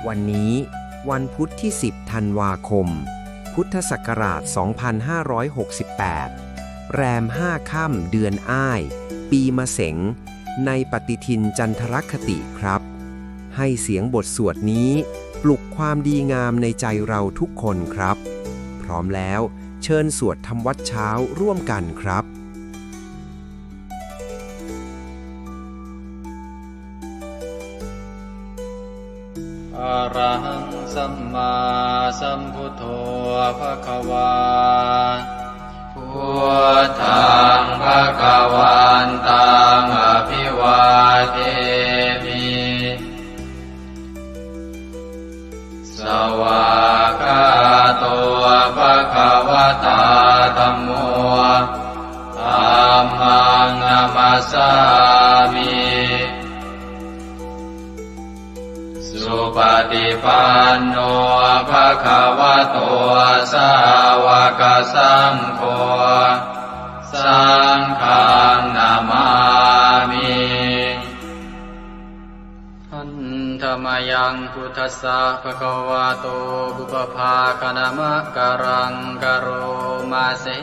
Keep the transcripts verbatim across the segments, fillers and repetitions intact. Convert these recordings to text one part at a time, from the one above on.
วันนี้วันพุธที่ สิบ ธันวาคม พุทธศักราช สองพันห้าร้อยหกสิบแปด แรม ห้า ค่ำ เดือนอ้าย ปีมะเสง ในปฏิทินจันทรคติครับ ให้เสียงบทสวดนี้ปลุกความดีงามในใจเราทุกคนครับ พร้อมแล้วเชิญสวดทำวัตรเช้าร่วมกันครับ Arahaṃ sammāsambuddho bhagavā. Buddhaṃ bhagavantaṃ abhivādemi. Svākkhāto bhagavatā dhammo. Dhammaṃ namassāmi. Supaṭipanno bhagavato sāvakasaṅgho. Saṅghaṃ namāmi. Handa mayaṃ buddhassa bhagavato pubbabhāganamakāraṃ karoma se.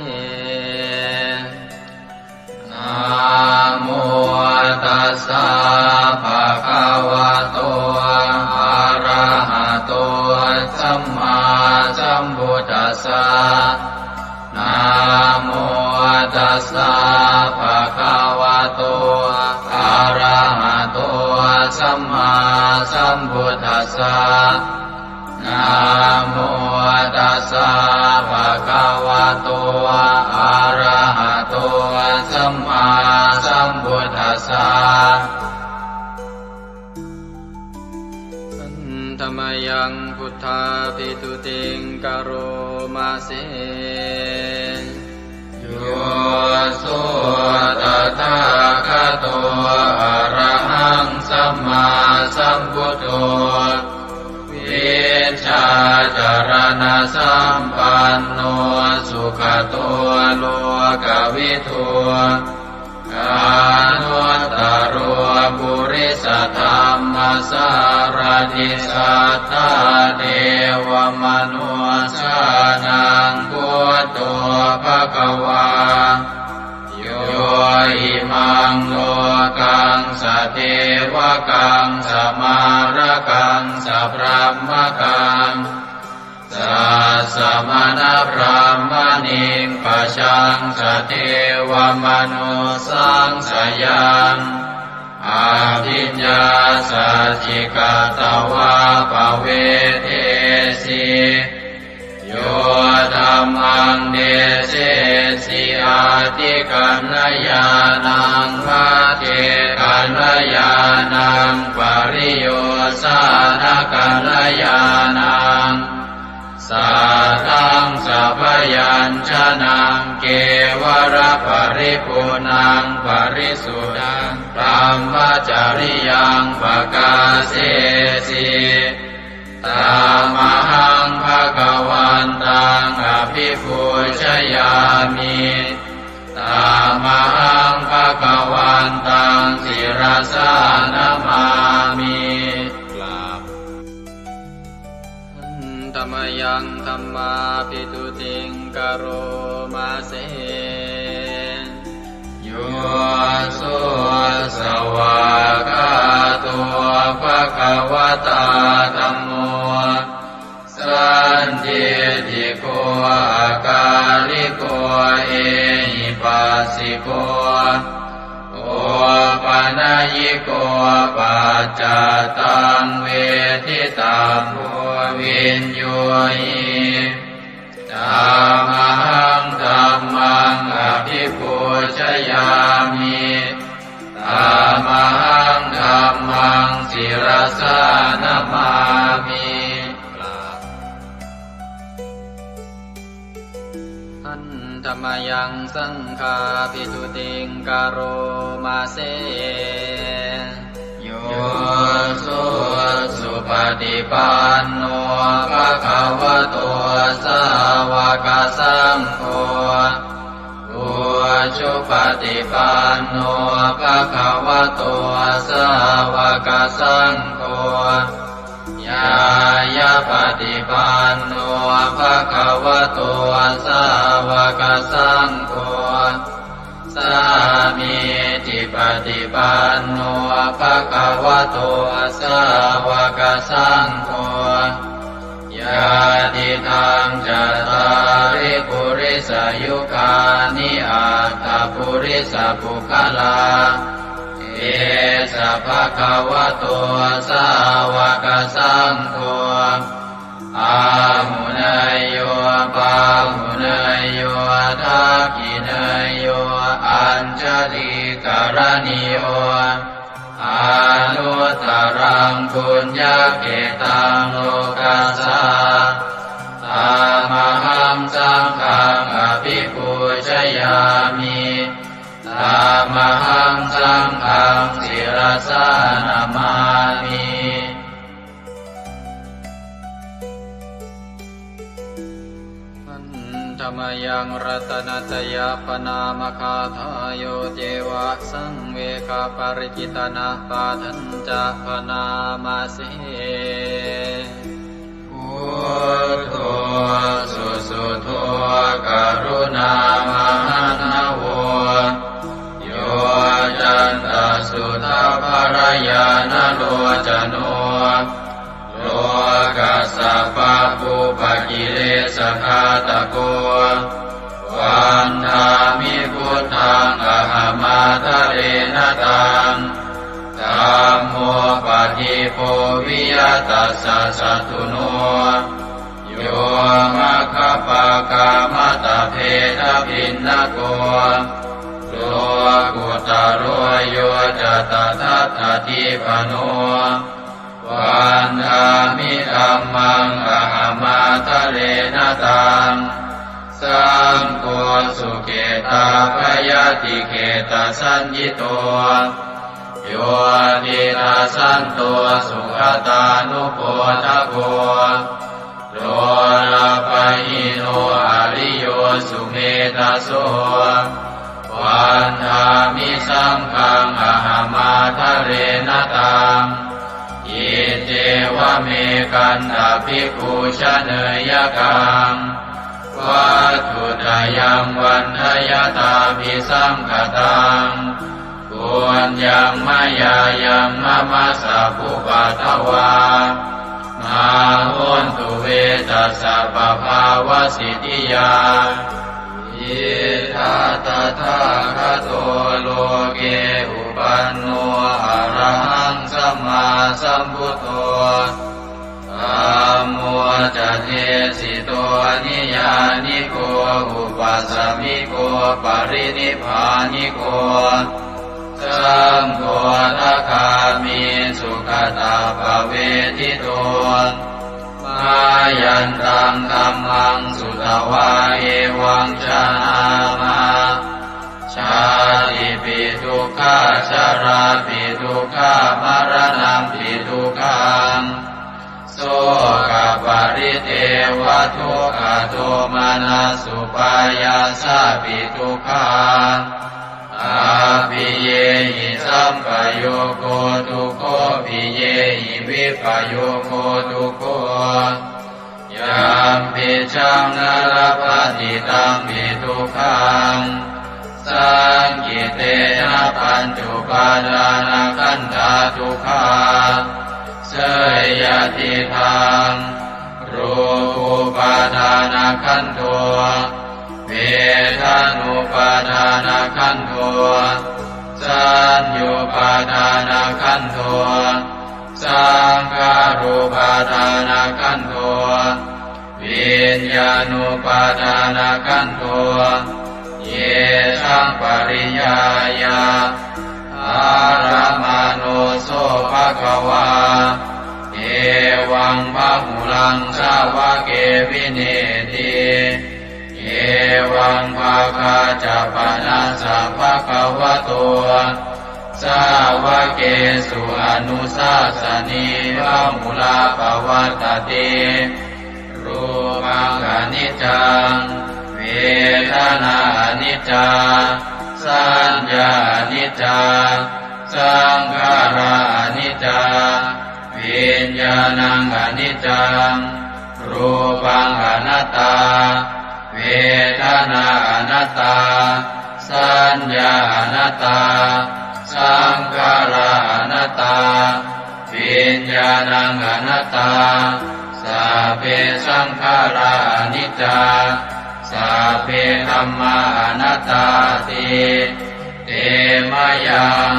Namo tassa bhagavato arahato sammāsambuddhassa. Namo tassa bhagavato arahato sammāsambuddhassa. Namo tassa bhagavato arahato sammāsambuddhassa. Handa mayaṃ buddhābhistutiṃ karoma se. Yo so tathāgato arahaṃ sammāsambuddho, vijjācaraṇasampanno sugato lokavidū, anuttaro purisadammasārathi satthā devamanussānaṃ buddho bhagavā. Yo imaṃ lokaṃ sadevakaṃ samārakaṃ sabrahmakaṃ sassamaṇabrāhmaṇiṃ pajaṃ sadevamanussāṃ sayaṃ abhiññāsacchikatvā pavedesi. Yo dhammaṃ desesi atthikaññāṇaṃ, pacchekakaññāṇaṃ, pariyosānakaññāṇaṃ, sātthaṃ sabyañjanaṃ, kevalaparipuṇṇaṃ parisuddhaṃ brahmacariyaṃ pakāsesi. Tamahaṃ bhagavantaṃ abhipūjayāmi. Tamahaṃ bhagavantaṃ sirasā namāmi. กราบ Handa mayaṃ dhammābhistutiṃ karoma se. Yo so svākkhāto bhagavatā dhammo, sandiṭṭhiko akāliko ehipassiko, opanayiko paccattaṃ veditabbo viññūhi. Tamahaṃ dhammaṃ abhipūjayāmi. Tamahaṃ dhammaṃ sirasā namāmi. กราบ Handa mayaṃ saṅghābhistutiṃ karoma se. Yo so supaṭipanno bhagavato sāva sāvakasaṅgho, ujupaṭipanno bhagavato sāvakasaṅgho, ñāyapaṭipanno bhagavato sāvakasaṅgho, sāmīcipaṭipanno bhagavato sāvakasaṅgho, yadidaṃ cattāri purisayugāni aṭṭha purisapuggalā, esa bhagavato sāvakasaṅgho, āhuneyyo pāhuneyyo dakkhiṇeyyo añjalikaraṇīyo, anuttaraṃ puññakkhettaṃ lokassā. Tamahaṃ saṅghaṃ abhipūjayāmi. Tamahaṃ saṅghaṃ sirasā namāmi. Handa mayaṃ ratanattayappaṇāmagāthā, yo ceva saṃvegaparikittanapāṭhañca bhaṇāma se. Buddho susuddho karuṇāmahaṇṇavo, yoccantasuddhabbarañāṇalocano, lokassa pabbupakilesagāthako, vandāmi buddhaṃ ahamādarena taṃ. Dhammo padīpo viya tassa satthuno, yo maggapākamattabhedabhinnako, lokuttaro yo ca tadattadīpano, vandāmi dhammaṃ ahamādarena taṃ. Saṅgho sukhitā-bhayatikketasaññito, yo tidasanto sugatānupodako, lolapahīno ariyo sumedhaso, vandāmi saṅghaṃ ahamādarena taṃ. Iccevamekantabhikkhū janeyyakaṃ, vatthuttayaṃ vandayattabhisaṅkhataṃ, puññaṃ mayā yaṃ mama sabbupaddavā, mā hontu ve tassa pabhāvasiddhiyā. Idha tathāgato loke upanno arahaṃ sammāsambuddho, dhammo ca desito niyyāniko upasamiko parinibbāniko, saṅgho dvādagāmi sugatappavedito. Mayantaṃ dhammaṃ sutvā evaṃ janāma, jātipi dukkhā jarāpi dukkhā maraṇampi dukkhaṃ, sokaparidevadukkhadomanassupāyāsāpi dukkhā, appiyehi sampayogo dukkho piyehi vippayogo dukkho, yampicchaṃ na labhati tampi dukkhaṃ, saṅkhittena pañcupādānakkhandhā dukkhā. Seyyathidaṃ, rūpūpādānakkhandho, vedanūpādānakkhandho, saññupādānakkhandho, saṅkhārūpādānakkhandho, viññāṇūpādānakkhandho, yesaṃ pariññāya ārammaṇo so bhagavā, evaṃ bahulaṃ sāvake vineeti. Evaṃ bhāgā ca panassa bhagavato sāvakesu anussāsanī bahulā pavattati. Rūpaṃ khaṇi niccaṃ, vedanā aniccā, saññā aniccā, saṅkhārā aniccā, viññāṇaṃ aniccaṃ, rūpaṃ anattā, vedanā anattā, saññā anattā, saṅkhārā anattā, viññāṇaṃ anattā, sabbe saṅkhārā aniccā, sabbe dhammā anattāti. Te mayaṃ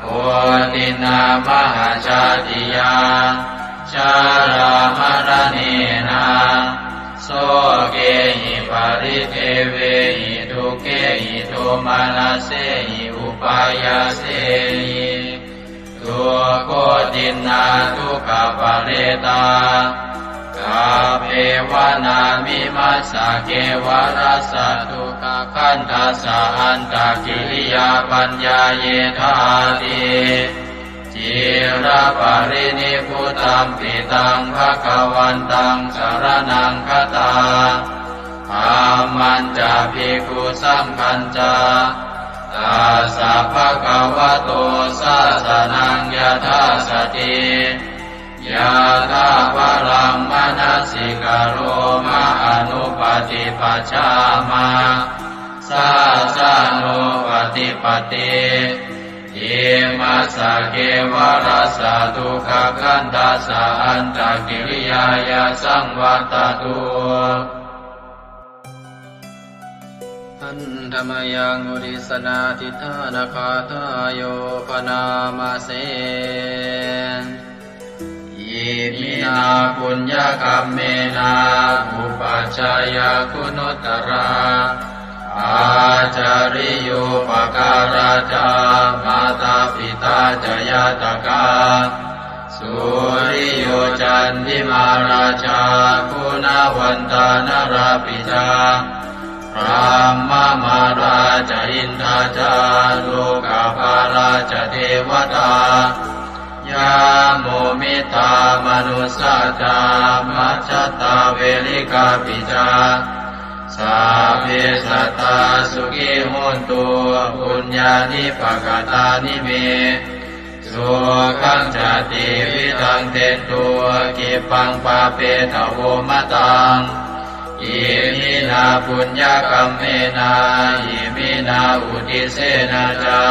otiṇṇā mahāsātiyā, jarāmaraṇena, sokehi paridevehi dukkhehi domanassehi upāyāsehi, dukkhotiṇṇā dukkhaparetā, kappevāna vimassa kevalassa dukkhakkhandhassa antakiriyā paññāyedhāti. Ciraparinibbutampi taṃ bhagavantaṃ saraṇaṃ gatā, dhammañca bhikkhusaṅghañca, tassa bhagavato sāsanaṃ yathāsati, yathābalaṃ manasikaroma anupaṭipajjāma, sāsanūpaṭipatti. Imassa kevalassa dukkhakkhandhassa antakiriyāya saṃvattatu. Handa mayaṃ uddissanādhiṭṭhānagāthāyo bhaṇāma se. Iminā puññakammena upajjhāyā guṇuttarā, ācariyūpakārā ca mātā pitā ca ñātakā, suriyo candimā rājā guṇavantā narāpi ca, brahmamārā ca indā ca lokapālā ca devatā, yamo mittā manussā ca majjhattā verikāpi ca, sabbe sattā sukhī hontu puññāni pakatāni me, sukhañca tividhaṃ dentu khippaṃ pāpetha vomataṃ. Iminā puññakammena iminā uddissena ca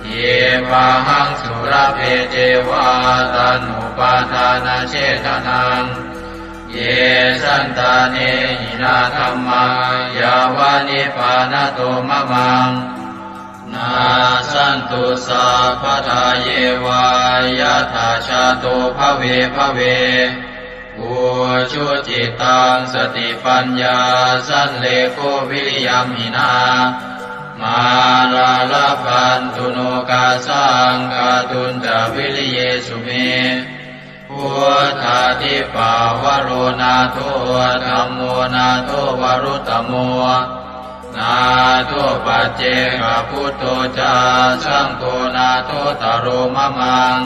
khippāhaṃ sulabhe ceva taṇhupādānachedanaṃ, ye santāne hinā dhammā yāva nibbānato mamaṃ, nassantu sabbadā yeva yattha jāto bhave bhave. Ujucittaṃ satipaññā sallekho viriyamhinā, mārā labhantu nokāsaṃ kātuñca viriyesu me. Buddhādhipavaro nātho, dhammo nātho varuttamo, nātho paccekabuddho ca, saṅgho nāthottaro mamaṃ.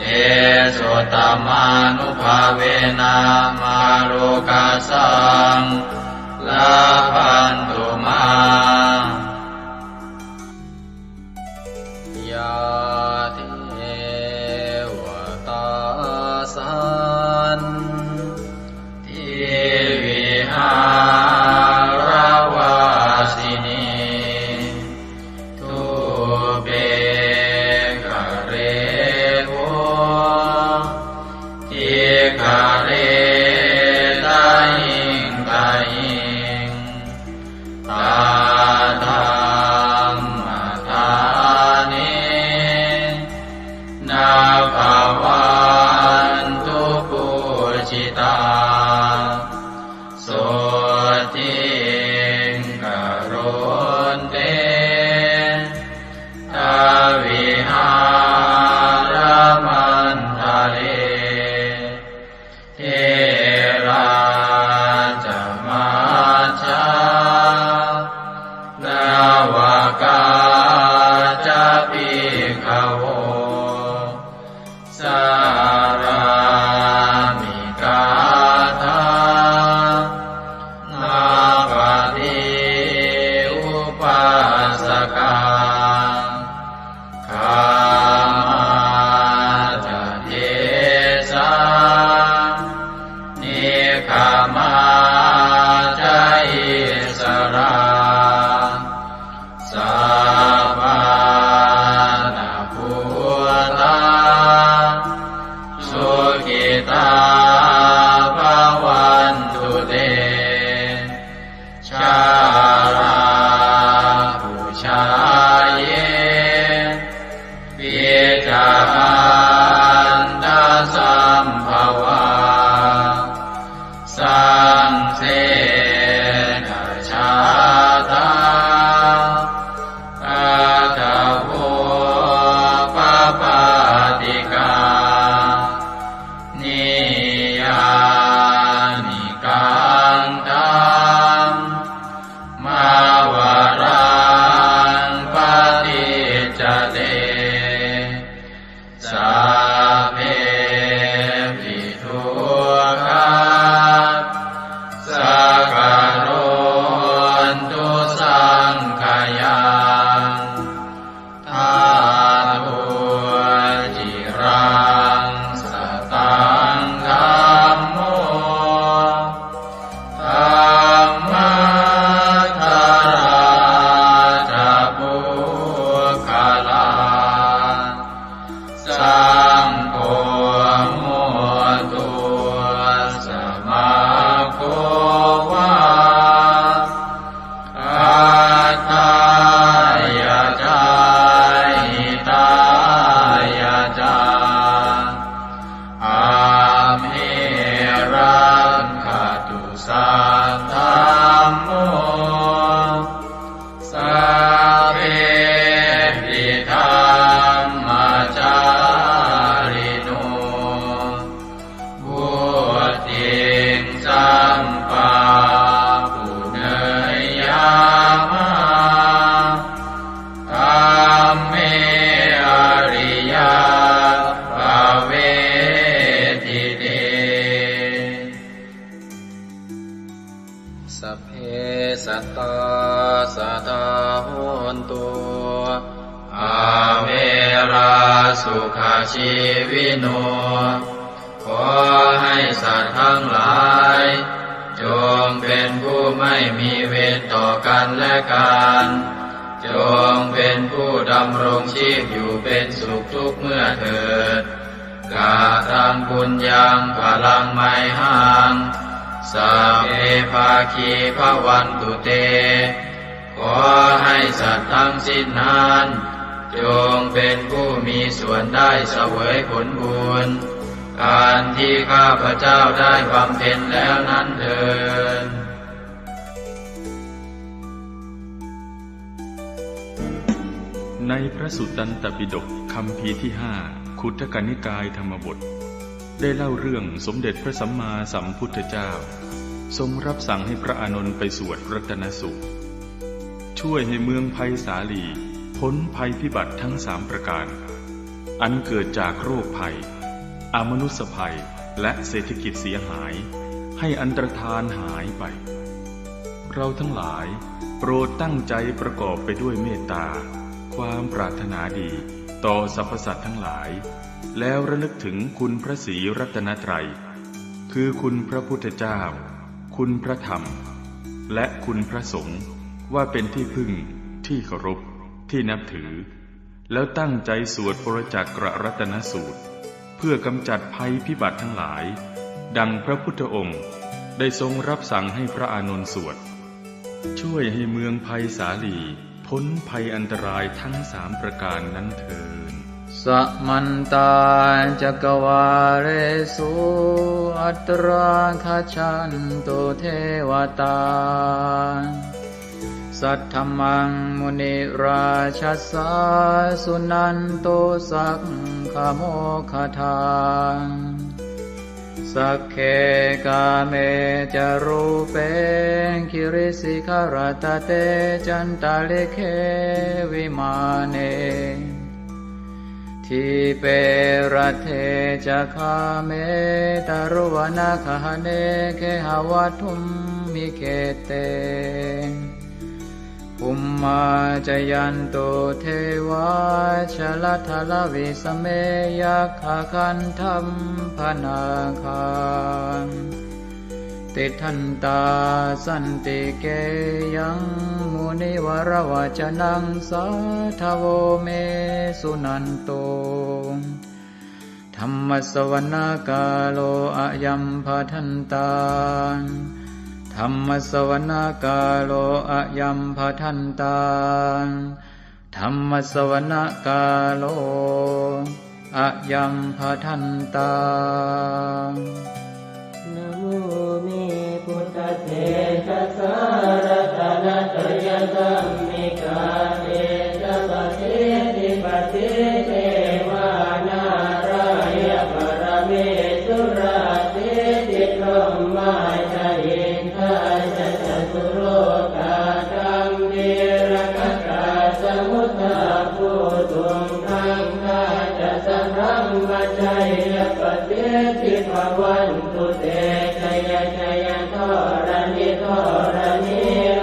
Tesottamānubhāvena mārokāsaṃ labhantu mā. Yā devatā santivihāravāsinī, thūpe ghare bodhighare tahiṃ tahiṃ, Samā ca issarā, sappāṇabhūtā, sukhitā bhavantu te. Jalābujā yepi ca aṇḍasambhavā, saṃsedajātā athavopapātikā, niyyānikaṃ dhammavaraṃ paṭicca te, sabbepi dukkhā saṅkarontu saṅkhayaṃ. Ṭhātu ciraṃ sataṃ dhammo, dhammaddharā ca puggalā, saṅgho hotu samaggo va, atthāya ca hitāya ca. Amhe rakkhatu saddhammo, sabbepi dhammacārino, vuḍḍhiṃ sampāpuṇeyyāma, dhamme ariyappavedite. Sabbe sattā sadā hontu, averā sukhajīvino. ขอให้สัตว์ทั้งหลาย จงเป็นผู้ไม่มีเวรต่อกันและกัน จงเป็นผู้ดำรงชีพอยู่เป็นสุขทุกเมื่อเถิด Kataṃ puññaṃ phalaṃ mayhaṃ, sabbe bhāgī bhavantu te. ขอให้สัตว์ทั้งสิ้นนั้น จงเป็นผู้มีส่วนได้เสวยผลบุญ อันที่ข้าพเจ้าได้บำเพ็ญแล้วนั้นเทอญ ในพระสุตตันตปิฎกคัมภีร์ที่ห้า ขุททกนิกายธรรมบท ได้เล่าเรื่องสมเด็จพระสัมมาสัมพุทธเจ้า ทรงรับสั่งให้พระอานนท์ไปสวดรัตนสูตร ช่วยให้เมืองไพศาลีพ้นภัยพิบัติทั้งสามประการ อันเกิดจากโรคภัย อมนุสสภัย และเศรษฐกิจเสียหาย ให้อันตรธานหายไป เราทั้งหลายโปรดตั้งใจประกอบไปด้วยเมตตา ความปรารถนาดีต่อสรรพสัตว์ทั้งหลาย แล้วระลึกถึงคุณพระศรีรัตนตรัย คือคุณพระพุทธเจ้า คุณพระธรรม และคุณพระสงฆ์ ว่าเป็นที่พึ่ง ที่เคารพ ที่นับถือ แล้วตั้งใจสวดปรจจักรรัตนสูตร เพื่อกำจัดภัยพิบัติทั้งหลาย ดังพระพุทธองค์ได้ทรงรับสั่งให้พระอานนท์สวด ช่วยให้เมืองไพศาลีพ้นภัยอันตรายทั้งสามประการนั้นเทอญ Samantā cakkavāḷesu atrāgacchantu devatā. Saddhammaṃ munirājassa suṇantu saggamokkhadaṃ. Sagge kāme ca rūpe girisikharataṭe cantalikkhe vimāne. Dīpe raṭṭhe ca gāme taruvanagahane gehavatthumhi khette. Bhummā cāyantu devā jalathalavisame yakkhagandhabbanāgā. tiṭṭhantā santike yaṃ munivaravacanaṃ sādhavo me suṇantu. Dhammassavanakālo ayambhadantā. Dhammassavanakālo ayambhadantā. Dhammassavanakālo ayambhadantā. Namo me buddhatejasā ratanattayadhammikā tejapasiddhi pasīdevā nārāya paramesurā siddhibrahmā ca indā ca catulokā gambhīrakkhakā samuddā bhūtuṃ gaṅgā ca sabrahmajayya pasiddhi bhavantu te. Jaya jaya dharaṇi dharaṇī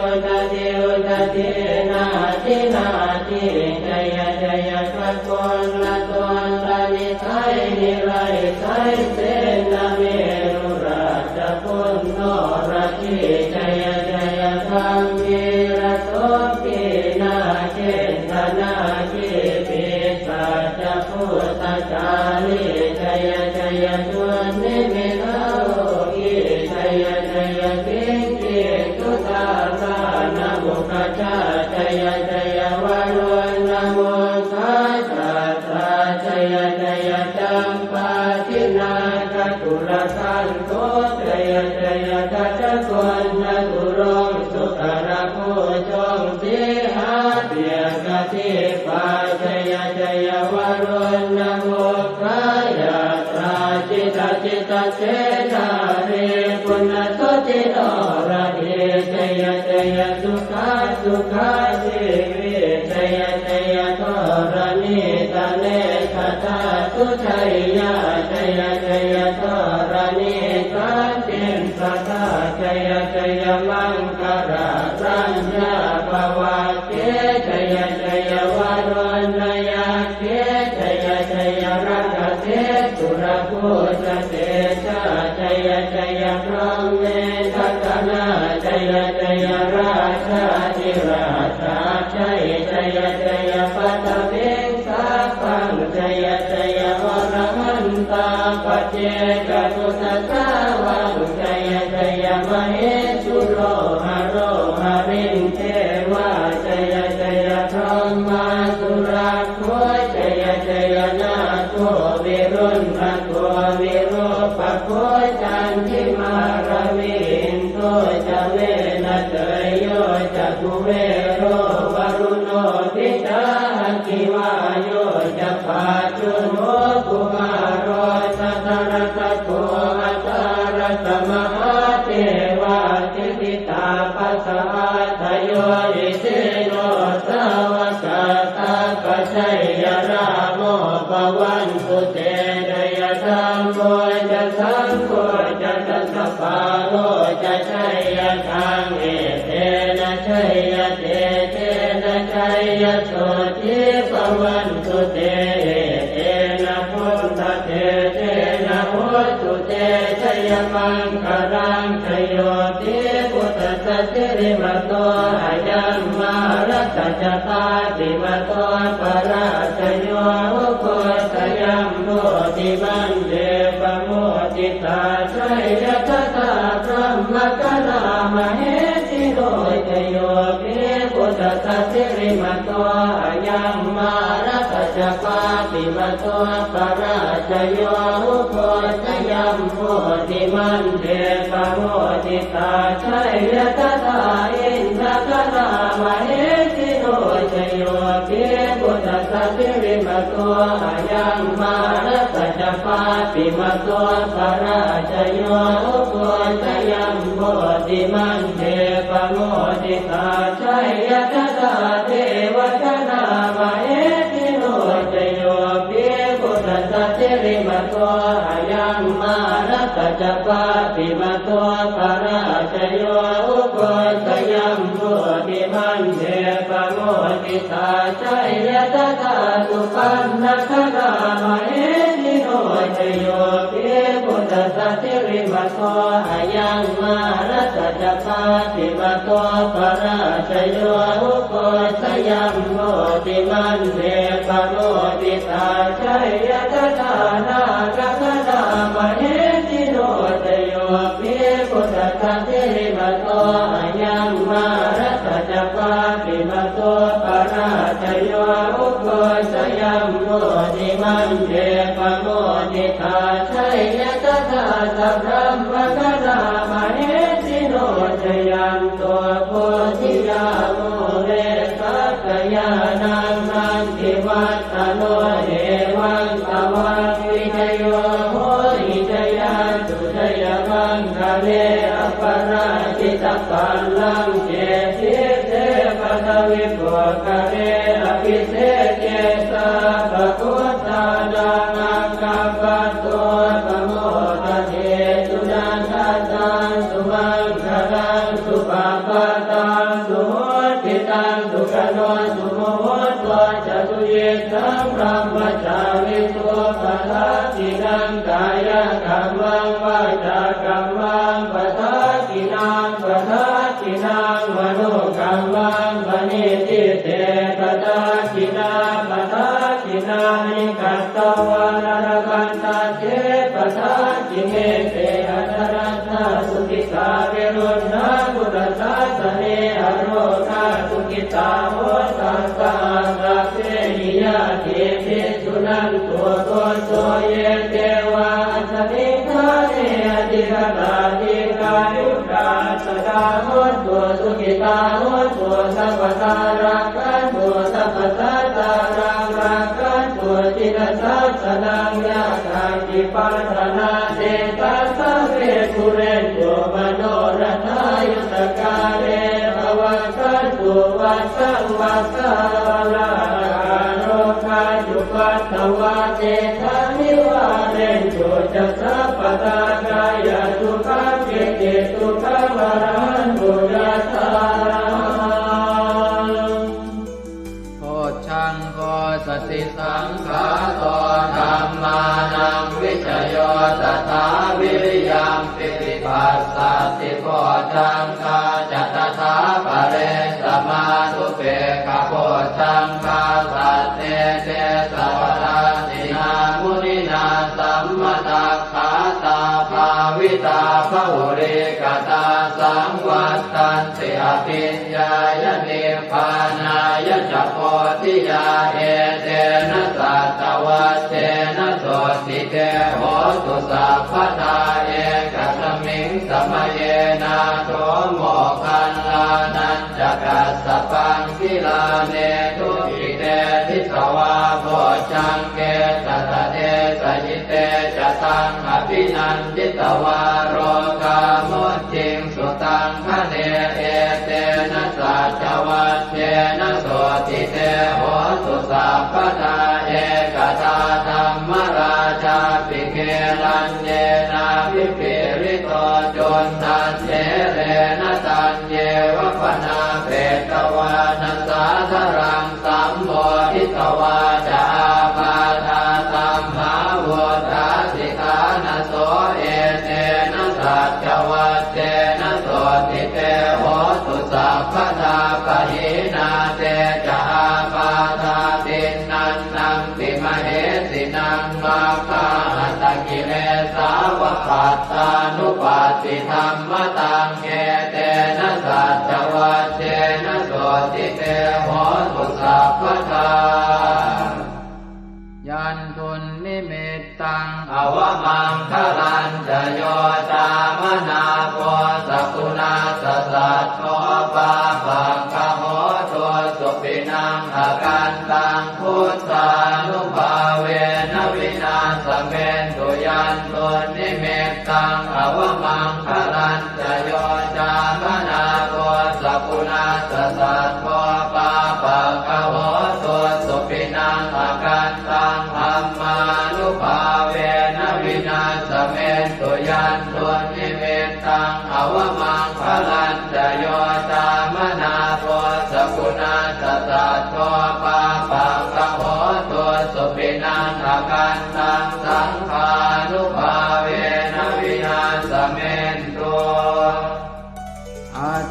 udadhi udadhī nadi nadī jaya jaya gaganalatantanisaya nirayasaya senameru rājabala noradī jaya jaya gambhīrasombhī nāgendanāgī pisācabhūtakālī jaya jaya dunnimittarogī jaya jaya siṅgī sudā dānamukhajā jaya jaya varuṇamukhasātrā jaya jaya campādināgakulagantho jaya jaya gajagonnaturaṅga sukarabhujaṅga sīhabyagghadīpā jaya jaya varuṇamukhayātrā jita jita senārī puna suddhi noradī jaya jaya sukhā sukhā jīvī jaya jaya dharaṇītale sadā sujayyā jaya jaya dharaṇī santin sadā jaya jaya maṅkarāraññā bhavagge jaya jaya varuṇayakkhe jaya jaya rakkhase surabhujatejā jaya jaya brahmendagaṇā jaya jaya rājādhirājasājjai jaya jaya paṭhaviṃ sabbaṃ jaya jaya arahantā paccekabuddhasāvaṃ jaya jaya mahesuro haro harindevā jaya jaya brahmā surakkho jaya jaya nāgo viruḷhako virūpakkho candimā ravi indo ca venateyyo ca kuvero varuṇopi ca aggi vāyo ca pājuṇho kumāro dhataraṭṭhako aṭṭhārasa mahādevā siddhitāpasa-ādayo isino sāvakā sabbe jaya rāmo bhavantu te jaya dhammo ca saṅgho ca dasapālo ca jayakaṃ etena jayatejena jayasotthī bhavantu te etena buddhatejena hotu te jayamaṅgalaṃ jayo hi buddhassa sirīmato ayaṃ mārassa ca pāpimato parājayo ugghosayuṃ bodhimaṇḍe pamoditā jaya tadā brahmagaṇā mahesino jayo hi buddhassa sirīmato ayaṃ mārassa ca pāpimato parājayo ugghosayuṃ bodhimaṇḍe pamoditā jaya tadā indagaṇā mahesino jayo hi buddhassa sirīmato ayaṃ mārassa ca pāpimato parājayo ugghosayuṃ bodhimaṇḍe pamoditā jaya tadā devagaṇā mahesino jayo hi buddhassa sirīmato ayaṃ mārassa ca pāpimato parājayo ugghosayuṃ bodhimaṇḍe pamoditā jaya tadā supaṇṇagaṇā mahesino jayo hi buddhassa sirīmato ayaṃ mā Mārassa ca pāpimato parājayo, ugghosayuṃ bodhimaṇḍe pamoditā, jaya tadā nāgagaṇā mahesino. Jayo hi buddhassa sirīmato ayaṃ, mārassa ca pāpimato parājayo, ugghosayuṃ bodhimaṇḍe pamoditā, jaya tadā sabrahmagaṇā mahesino. Jayanto bodhiyā mūle sakyānaṃ nandivaḍḍhano, evaṃ tvaṃ vijayo hohi jayassu jayamaṅgale, aparājitapallaṅke sīse paṭhavipokkhare, abhiseke sabbabuddhānaṃ aggappatto pamodati. Sunakkhattaṃ sumaṅgalaṃ supabhātaṃ suhuṭṭhitaṃ, sukhaṇo sumuhutto ca suyiṭṭhaṃ brahmacārisu, padakkhiṇaṃ kāyakammaṃ vācākammaṃ padakkhiṇaṃ, padakkhiṇaṃ manokammaṃ paṇidhī te padakkhiṇā, padakkhiṇāni katvāna labhantatthe padakkhiṇe. Te atthaladdhā sukhitā viruḷhā buddhasāsane, arogā sukhitā hotha saha sabbehi ñātibhi. Suṇantu bhonto ye devā asmiṃ ṭhāne adhigatā, dīghāyukā sadā hontu, sukhitā hontu sabbadā, rakkhantu sabbasattānaṃ, rakkhantu jinasāsanaṃ. Yā kāci patthanā tesaṃ sabbe pūrentu manorathā, yuttakāle pavassantu vassaṃ vassā, ālāhakā rogā cupaddavā tesaṃ nivārentu ca sabbadā, kāyasukhaṃ cittisukhaṃ arahantu yathārahaṃ. Bojjhaṅgo satisaṅkhāto dhammānaṃ vicayo tathā, viriyampīti passaddhi bojjhaṅgā ca tathāpare, samādhupekkhabojjhaṅgā sattete sabbadassinā, muninā sammadakkhātā bhāvitā bahulīkatā, saṃvattanti abhiññāya nibbānāya ca bodhiyā. Etena saccavajjena sotthi te hotu sabbadā, ekasmiṃ samaye nātho moggallānañca kassapaṃ, gilāne dukkhite disvā bojjhaṅge satta desayi. Te ca taṃ abhinanditvā rogā mucciṃsu taṅkhaṇe. Etena saccavajjena sotthi te hotu sabbadā. Ekadā dhammarājāpi gelaññenābhipīḷito, cundattherena taññeva bhaṇāpetvāna sādaraṃ, sammoditvā ca ābādhā tamhā vuṭṭhāsi ṭhānaso. Etena saccavajjena sotthi te hotu sabbadā. Pahīnā te ca ābādhā tiṇṇannampi mahesinaṃ, maggāhatakilesāva pattānuppattidhammataṃ. Etena saccavajjena sotthi te hotu sabbadā. Yandunnimittaṃ avamaṅgalañca yo cāmanāpo sakuṇassa saddo, pāpaggaho dussupinaṃ akantaṃ, buddhānubhāvena vināsamentu. Yandunnimittaṃ avamaṅgalañca yo cāmanāpo sakuṇassa saddo, pāpaggaho dussupinaṃ akantaṃ, dhammānubhāvena vināsamentu. Yandunnimittaṃ avamaṅgalañca yo cāmanāpo sakuṇassa saddo, pāpaggaho du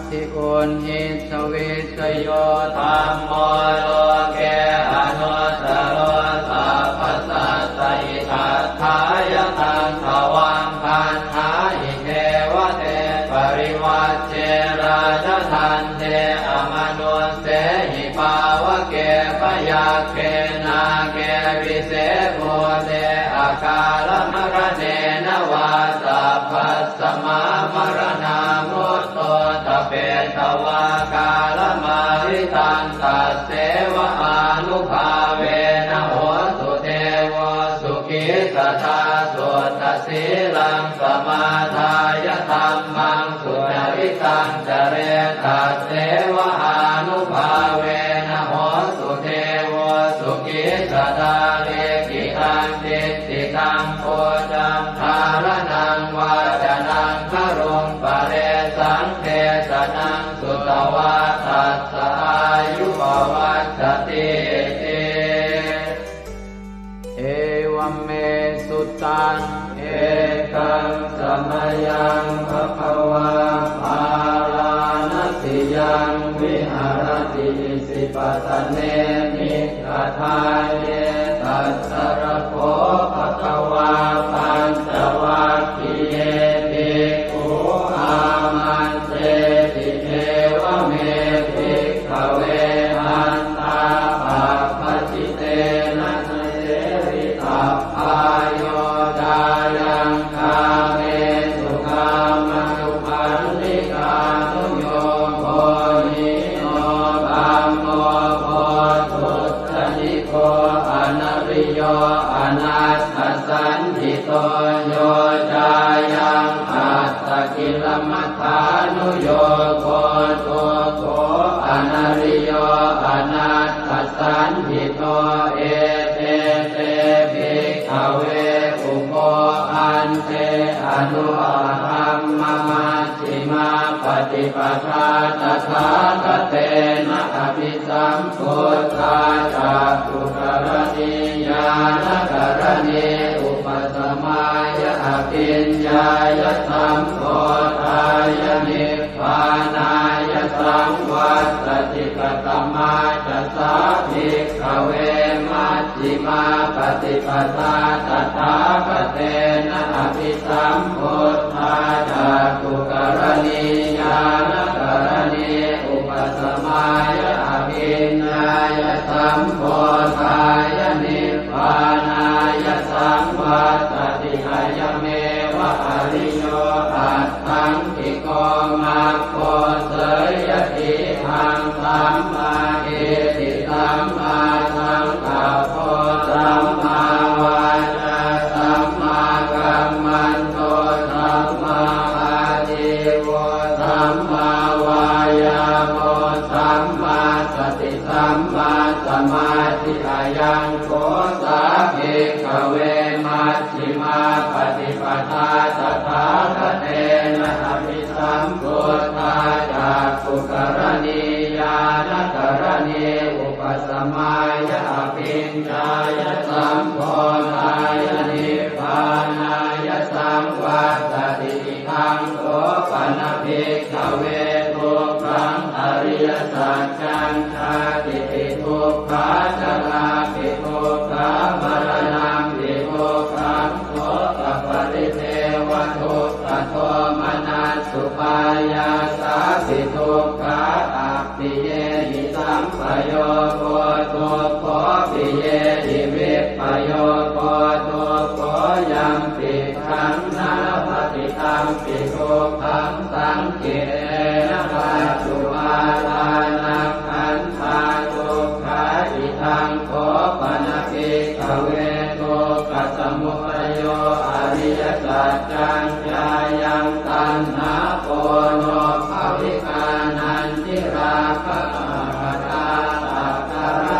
Uṇhissavissayo dhammo loke anuttaro sabbasattahitatthāya taṃ tvaṃ gaṇhāhi devate parivajje rājadaṇḍe amanussehi pāvake byagghe nāge vise bhūte akālamaraṇena vā sabbasmā maraṇā mutto ṭhapetvā kālamāritaṃ tasseva ānubhāvena hotu devo sukhī sadā. Suddhasīlaṃ samādāya dhammaṃ sucaritaṃ care tasseva ānubhāvena hotu devo sukhī sadā. Likkhitaṃ cintitaṃ pūjaṃ dhāraṇaṃ vācanaṃ garuṃ paresaṃ desanaṃ sutvā tassa āyu pavaḍḍhatīti. Evaṃ me sutaṃ. Ekaṃ samayaṃ bhagavā bārāṇasiyaṃ viharati isipatane migadāye. Tatra kho bhagavā pañcavaggiye bhikkhū āmantesi: Evaṃ me bhikkhave antā pabbajitena na sevitabbā, yo cāyaṃ kāmesu kāmasukhallikānuyogo hīno gammo pothujjaniko anariyo anatthasañhito, yo cāyaṃ attakilamathānuyogo dukkho anariyo anatthasañhito. Ete te bhikkhave ubho ante anupagamma majjhimā paṭipadā tathāgatena abhisambuddhā cakkhukaraṇī ñāṇakaraṇī upasamāya abhiññāya sambodhāya nibbānāya saṃvattati. Katamā ca sā bhikkhave maj jjhimā paṭipadā tathāgatena abhisambuddhā cakkhukaraṇī ñāṇakaraṇī upasamāya abhiññāya sambodhāya nibbānāya saṃvattati. Ayameva ariyo aṭṭhaṅgiko maggo, seyyathīdaṃ: sammādiṭṭhi sammāsaṅkappo sammāvācā sammākammanto sammāājīvo sammāvāyāmo sammāsati sammāsamādhi. Ayaṃ kho sā bhikkhave maj jjhimā paṭipadā tathāgatena abhisambuddhā cakkhukaraṇī ñāṇakaraṇī upasamāya abhiññāya sambodhāya nibbānāya saṃvattati. Idaṃ kho pana bhikkhave dukkhaṃ ariyasaccaṃ: jātipi dukkhā jarāpi dukkhā maraṇampi dukkhaṃ sokaparidevadukkhadomanassupāyāsāpi dukkhā, appiyehi sampayogo dukkho piyehi vippayogo dukkho, yampicchaṃ na labhati tampi dukkhaṃ saṅkhittena pañcupādānakkhandhā dukkhā. Idaṃ kho pana bhikkhave dukkhasamudayo ariyasaccaṃ: yāyaṃ taṇhā ponobbhavikā nandirāgasahagatā tatra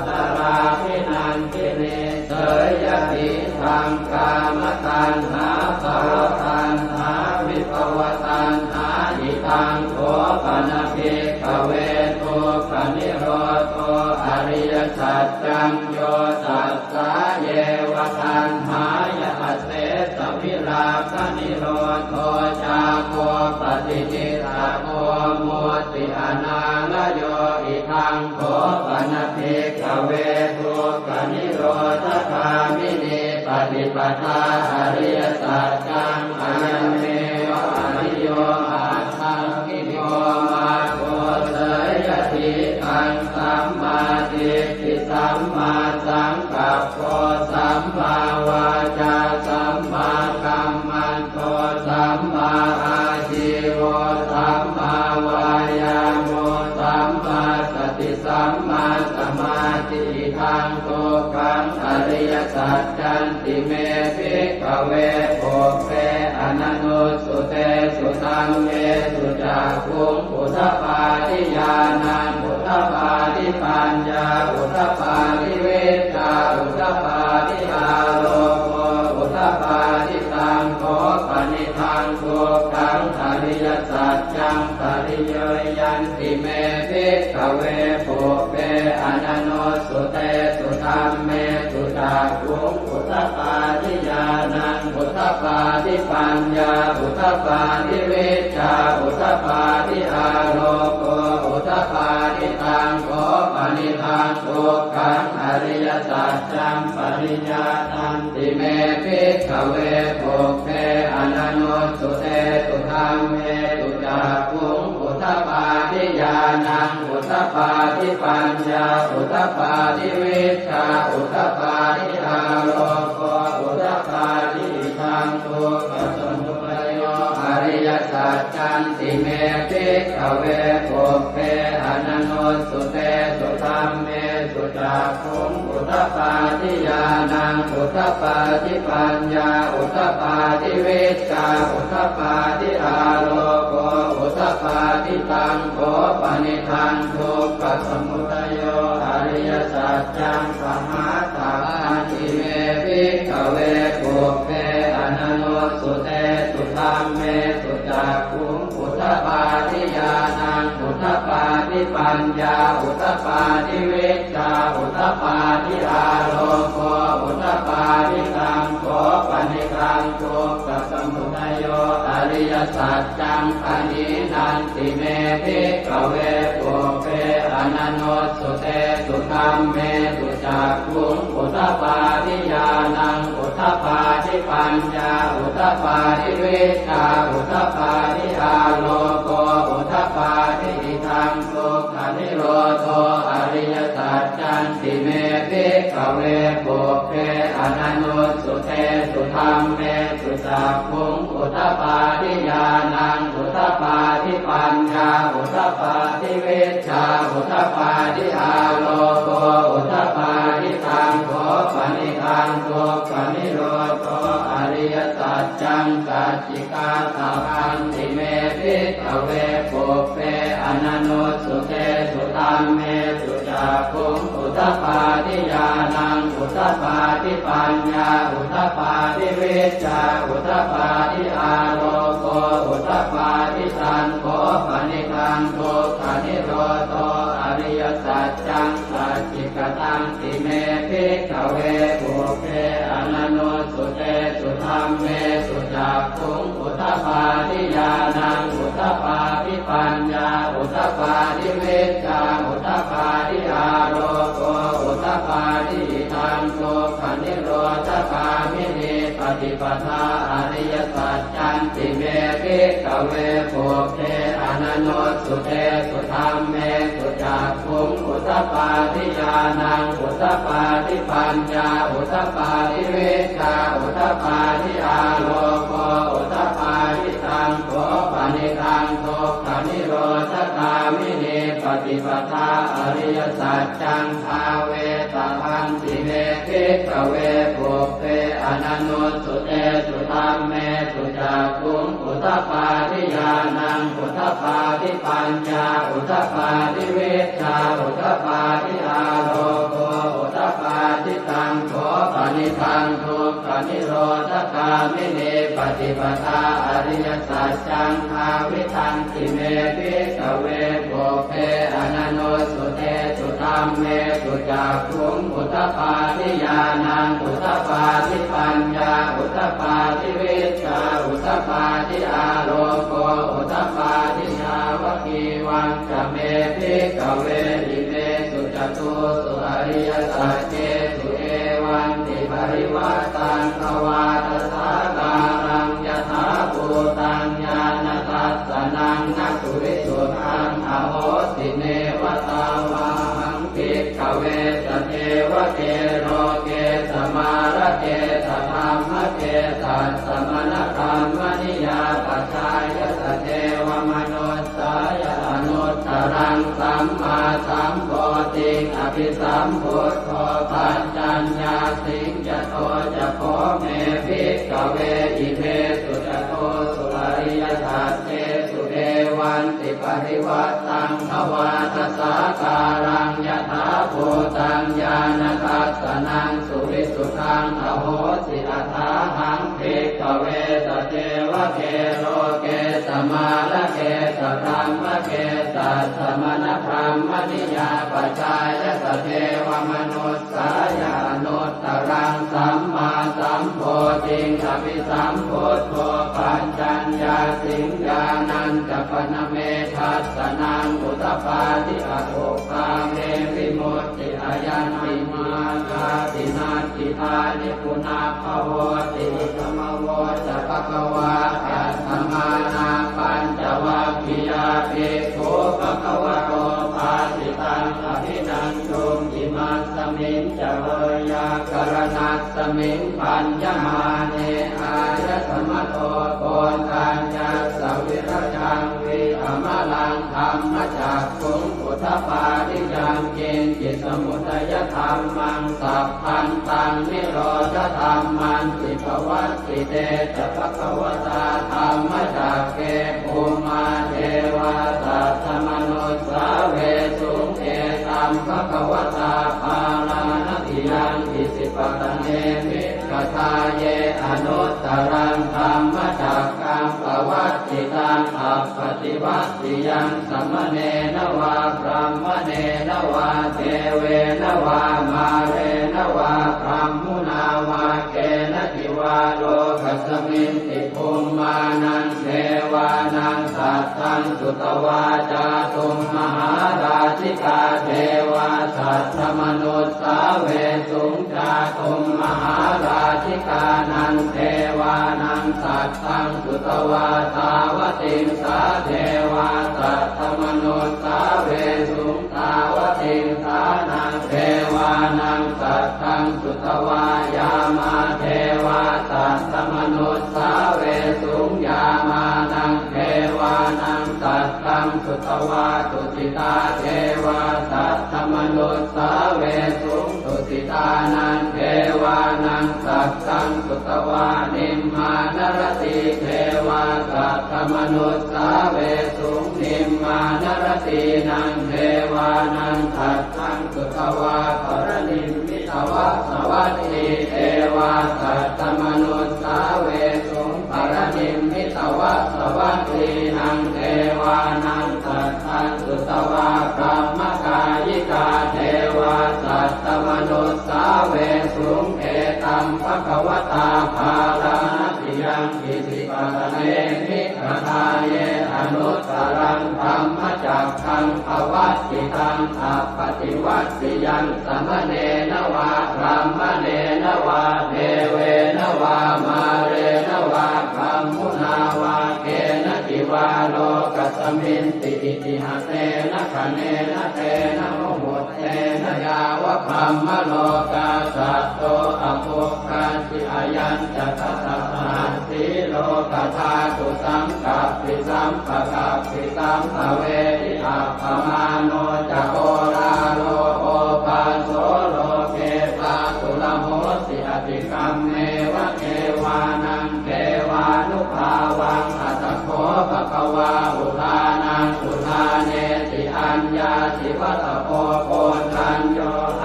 tatrābhinandinī, seyyathīdaṃ: kāmataṇhā bhavataṇhā vibhavataṇhā. Idaṃ kho pana bhikkhave dukkhanirodho ariyasaccaṃ: yo tassāyeva taṇhāya asesavirāganirodho cāgo paṭi nissaggo mutti anālayo. Idaṃ kho pana bhikkhave dukkhanirodhagāminī paṭipadā ariyasaccaṃ. Ayameva ariyo aṭṭhaṅgiko maggo. Seyyathīdaṃ: sammādiṭṭhi sammāsaṅkappo sammāvācā sammākammanto sammāājīvo sammāvāyāmo sammāsati sammāsamādhi. Idaṃ dukkhaṃ ariyasaccanti me bhikkhave pubbe ananussutesu dhammesu cakkhuṃ udapādi ñāṇaṃ udapādi paññā udapādi vijjā udapādi āloko udapādi. Taṃ kho panidaṃ dukkhaṃ ariyasaccaṃ pariyāyanti me bhikkhave pubbe ananussutesu dhammesu cakkhuṃ udapādi ñāṇaṃ udapādi paññā udapādi vijjā udapādi āloko udapādi. Taṃ kho panidaṃ dukkhaṃ ariyasaccaṃ pariyāyanti me bhikkhave pubbe ananussutesu dhammesu cakkhuṃ udapādi ñāṇaṃ udapādi paññā udapādi vijjā udapādi āloko udapādi. Idaṃ dukkhasamudayo ariyasaccanti me bhikkhave pubbe ananussutesu dhammesu cakkhuṃ udapādi ñāṇaṃ udapādi paññā udapādi vijjā udapādi āloko udapādi. Taṃ kho panidaṃ dukkhasamudayo ariyasaccaṃ pahātabbanti me bhikkhave pubbe ananussutesu dhammesu cakkhuṃ udapādi ñāṇaṃ udapādi paññā udapādi vijjā udapādi āloko udapādi. Taṃ kho panidaṃ dukkhasamudayo ariyasaccaṃ pahīnanti me bhikkhave pubbe ananussutesu dhammesu cakkhuṃ udapādi ñāṇaṃ udapādi paññā udapādi vijjā udapādi āloko udapādi. Idaṃ dukkhanirodho ariyasaccanti me bhikkhave pubbe ananussutesu dhammesu cakkhuṃ udapādi ñāṇaṃ udapādi paññā udapādi vijjā udapādi āloko udapādi. Taṃ kho panidaṃ dukkhanirodho ariyasaccaṃ sacchikātabbanti me bhikkhave pubbe ananussutesu dhammesu cakkhuṃ udapādi ñāṇaṃ udapādi paññā udapādi vijjā udapādi āloko udapādi. Taṃ kho panidaṃ dukkhanirodho ariyasaccaṃ sacchikatanti me bhikkhave pubbe ananussutesu dhammesu cakkhuṃ udapādi ñāṇaṃ udapādi paññā udapādi vijjā udapādi āloko udapādi. Idaṃ dukkhanirodhagāminī paṭipadā ariyasaccanti me bhikkhave pubbe ananussutesu dhammesu cakkhuṃ udapādi ñāṇaṃ udapādi paññā udapādi vijjā udapādi āloko udapādi. Taṃ kho panidaṃ dukkhanirodhagāminī paṭipadā ariyasaccaṃ bhāvetabbanti me bhikkhave pubbe ananussutesu dhammesu cakkhuṃ udapādi ñāṇaṃ udapādi paññā udapādi vijjā udapādi āloko udapādi. Taṃ kho panidaṃ dukkhanirodhagāminī paṭipadā ariyasaccaṃ bhāvitanti me bhikkhave pubbe ananussutesu Dhammesu cakkhuṃ udapādi ñāṇaṃ udapādi paññā udapādi vijjā udapādi āloko udapādi. Yāvakīvañca me bhikkhave imesu catūsu ariyasaccesu evantiparivaṭṭaṃ dvādasākāraṃ yathābhūtaṃ ñāṇadassanaṃ na suvisuddhaṃ ahosi, neva tāvāhaṃ bhikkhave sadevake loke samārake sadhammake sassamaṇabrāhmaṇiyā pajāya sadevamanussāya anuttaraṃ sammāsambodhiṃ abhisambuddho paccaññāsiṃ. Yato ca kho me bhikkhave imesu catūsu ariyasaccesu evantiparivaṭṭaṃ dvādasākāraṃ yathābhūtaṃ ñāṇadassanaṃ suvisuddhaṃ ahosi, athāhaṃ bhikkhave sadevake loke samārake sadhammake sassamaṇabrāhmaṇiyā pajāya sadevamanussāya anuttaraṃ sammāsambodhiṃ abhisambuddho paccaññāsiṃ. Ñāṇañca pana me dassanaṃ udapādi, akuppā me vimutti, ayañpi mārgāti natthidāni punabbhavoti. Idamavoca bhagavā. Attamanā pañcavaggiyā bhikkhū bhagavato bhāsitaṃ abhinanduṃ. Imasmiñca veyyākaraṇasmiṃ bhaññamāne āyasmato Koṇḍaññassa virajaṃ vītamalaṃ dhammacakkhuṃ udapādi: yaṅkiñci samudayadhammaṃ sabbantaṃ nirodhadhammanti. Pavattite ca bhagavatā dhammacakke bhummā devā saddamanussāvesuṃ: etaṃ bhagavatā Bārāṇasiyaṃ Isipatane Migadāye anuttaraṃ dhammacakkaṃ pavattitaṃ appaṭivattiyaṃ samaṇena vā brāhmaṇena vā devena vā mārena vā brahmunā vā kenaci vā lokasminti bhummānaṃ devānaṃ saddaṃ sutvā cātummahārājikā devā saddamanussāvesuṃ. Cātummahārājikānaṃ devānaṃ saddaṃ sutvā tāvatiṃsā devā saddamanussāvesuṃ. Tāvatiṃsānaṃ devānaṃ saddaṃ sutvā yāmā devā saddamanussāvesuṃ. Yāmānaṃ devānaṃ saddaṃ sutvā tusitā devā saddamanussāvesuṃ. Tusitānaṃ devānaṃ saddaṃ sutvā nimmānaratī devā saddamanussāvesuṃ. Nimmānaratīnaṃ devānaṃ saddaṃ sutvā paranimmitavasavattī devā saddamanussāvesuṃ. Paranimmitavasavattīnaṃ devānaṃ saddaṃ sutvā brahmakāyikā devā saddamanussāvesuṃ. Etaṃ bhagavatā Bārāṇasiyaṃ Isipatane Migadāye anuttaraṃ dhammacakkaṃ pavattitaṃ appaṭivattiyaṃ samaṇena vā brāhmaṇena vā devena vā mārena vā brahmunā vā kenaci vā lokasminti. Itihasena khaṇena tena muhuttena yāva brahmalokā saddo abbhuggacchi. Ayañca dasasahassī lokadhātu saṅkappi sampakappi sampavedhi. Appamāṇo ca oḷāro obhāso loke pāturahosi: atikkammeva devānaṃ devānubhāvaṃ. Atha kho bhagavā udānaṃ udānesi: aññāsi vata bho koṇḍañño,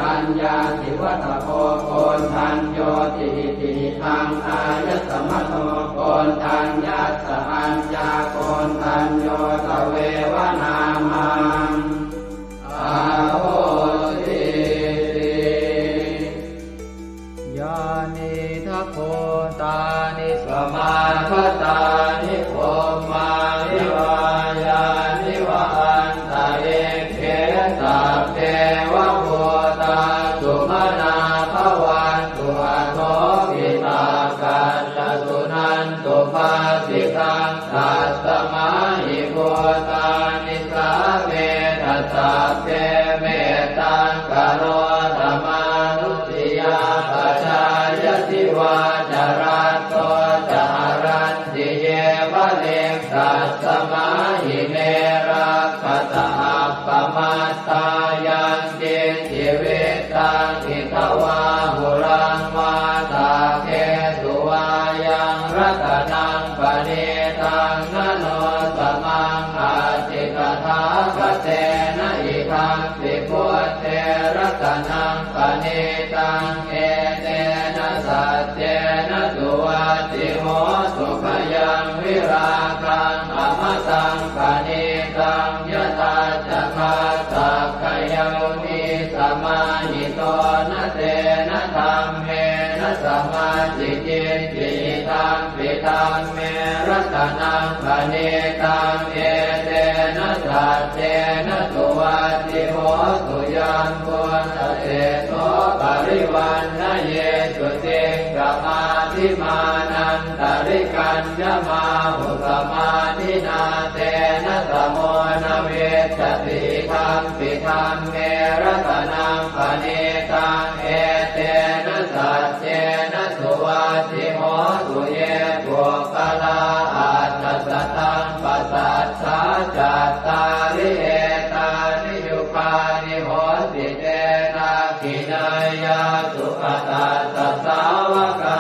aññāsi vata bho koṇḍaññoti. Itihidaṃ āyasmato koṇḍaññassa aññākoṇḍañño tveva nāmaṃ ahosi. Nisāmetha sabbe mettaṃ karotha mānusiyā pajāya divā ca ratto ca haranti ye baliṃ tasmā hi ne rakkhasa appamattā. Yaṅkiñci vittaṃ idha vā huraṃ vā saggesu vā yaṃ ratanaṃ paṇītaṃ na no samaṃ atthi tathāgatena idampi buddhe ratanaṃ paṇītaṃ etena saccena suvatthi hotu. Khayaṃ virāgaṃ amataṃ paṇītaṃ yadajjhagā sakyamunī samāhito na tena dhammena samatthi kiñci idampi dhamme ratanaṃ paṇītaṃ etena saccena suvatthi hotu. Yambuddhaseṭṭho parivaṇṇayī suciṃ samādhimānantarikaññamāhu samādhinā tena samo na vijjati idampi dhamme ratanaṃ paṇītaṃ etena saccena suvatthi hotu. Ye puggalā aṭṭha sataṃ pasaṭṭhā cattāri etāni yugāni honti te dakkhiṇeyyā sugatassa sāvakā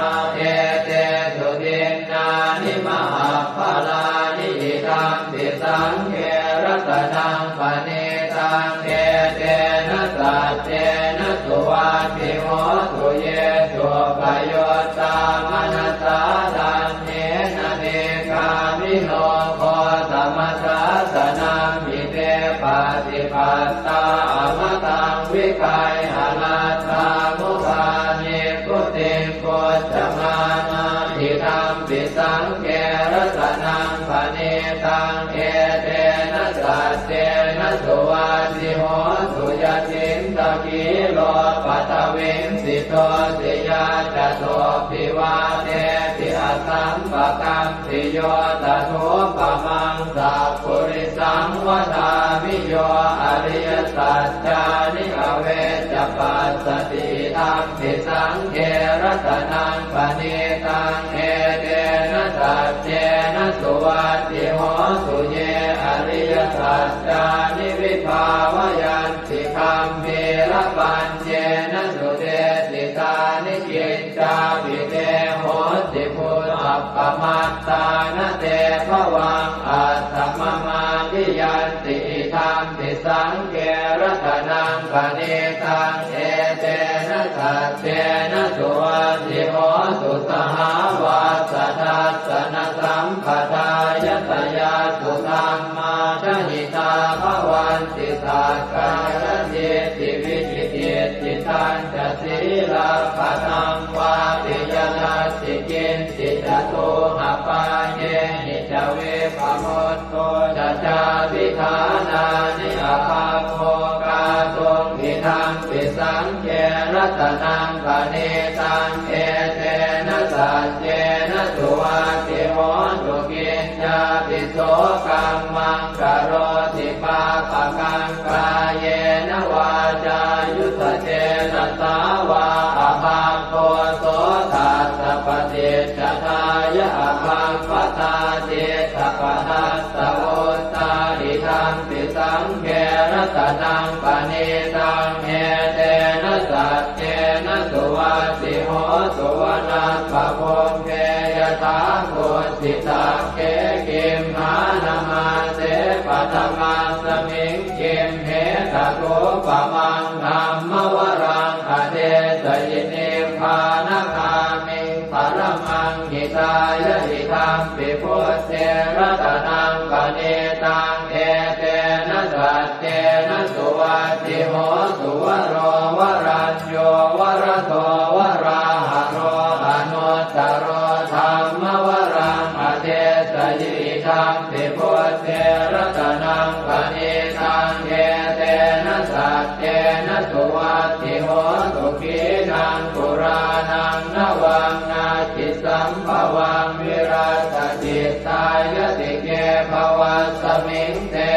etesu dinnāni mahapphalāni idampi saṅghe ratanaṃ paṇītaṃ etena saccena suvatthi hotu. Ye suppayuttā manasā daḷhena nikkāmino gotamasāsanamhi te pattipattā amataṃ vigayha laddhā mudhā nibbutiṃ bhuñjamānā idampi saṅghe ratanaṃ paṇītaṃ etena saccena suvatthi hotu. Yacchittakhīlo paṭhaviṃ sito siyā catubbhi vātebhi asampakampiyo tathūpamaṃ sappurisaṃ vadāmi yo ariyasaccāni avecca passati idampi saṅghe ratanaṃ paṇītaṃ etena saccena suvatthi hotu. Ye ariyasaccāni vibhāvayanti gambhīrapaññena sudesitāni kiccāpi te honti bhusappamattā na te bhavaṃ aṭṭhamamādiyanti idampi saṅghe ratanaṃ paṇītaṃ etena saccena suvatthi hotu. Sahāvassa dassanasampadāya tayassu dhammā jahitā bhavanti sakkāyadiṭṭhi vicikicchitañca sīlabbataṃ vāpi yadatthi kiñci catūhapāyehi ca vippamutto ca cābhiṭhānāni abhabbo kātuṃ idampi saṅghe ratanaṃ paṇītaṃ etena saccena suvatthi hotu. Kiñcāpi so kammaṃ karoti pāpakaṃ kāyena vācāyuda cetasā vā abhabbo so tassa paṭicchadāya abhabbatā cittapadassavutthā idampi saṅghe ratanaṃ paṇītaṃ etena saccena suvatthi hotu. Vanappagumbe yathā kussitagge gimhānamāse paṭhamasmiṃ gimhe tathūpamaṃ dhammavaraṃ adesayi nibbānagāmiṃ paramaṃ hitāya idampi buddhe ratanaṃ paṇītaṃ etena saccena suvatthi hotu. Varo varañño varado varāharo anuttaro dhammavaraṃ adesayi idampi buddhe ratanaṃ paṇītaṃ etena saccena suvatthi hotu. Khīṇaṃ purāṇaṃ navaṃ natthi sambhavaṃ virattacittāyatike bhavasmiṃ te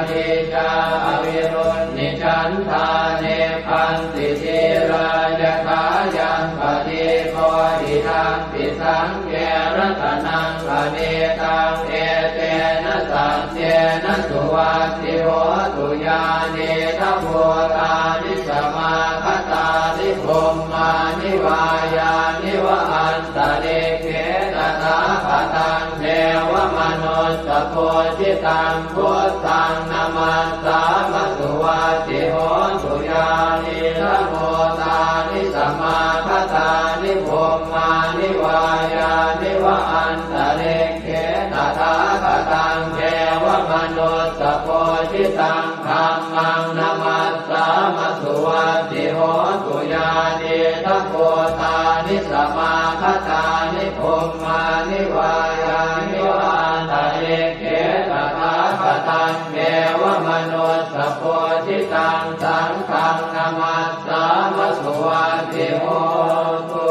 Nīcā avirūḷhichandā nibbanti dhīrā yathāyaṃ padīpo idampi saṅghe ratanaṃ paṇītaṃ etena saccena suvatthi hotu. Yānīdha bhūtāni samāgatāni bhummāni vā yāni va antalikkhe tathāgataṃ devamanussapūjitaṃ buddhaṃ namassāma suvatthi hotu. Yānīdha bhūtāni samāgatāni bhummāni vā yāni va antalikkhe tathāgataṃ devamanussapūjitaṃ dhammaṃ namassāma suvatthi hotu. Yānīdha bhūtāni samāgatāni bhummāni vā yāni va antalikkhe tathāgataṃ devamanussapūjitaṃ saṅghaṃ namassāma suvatthi hotu.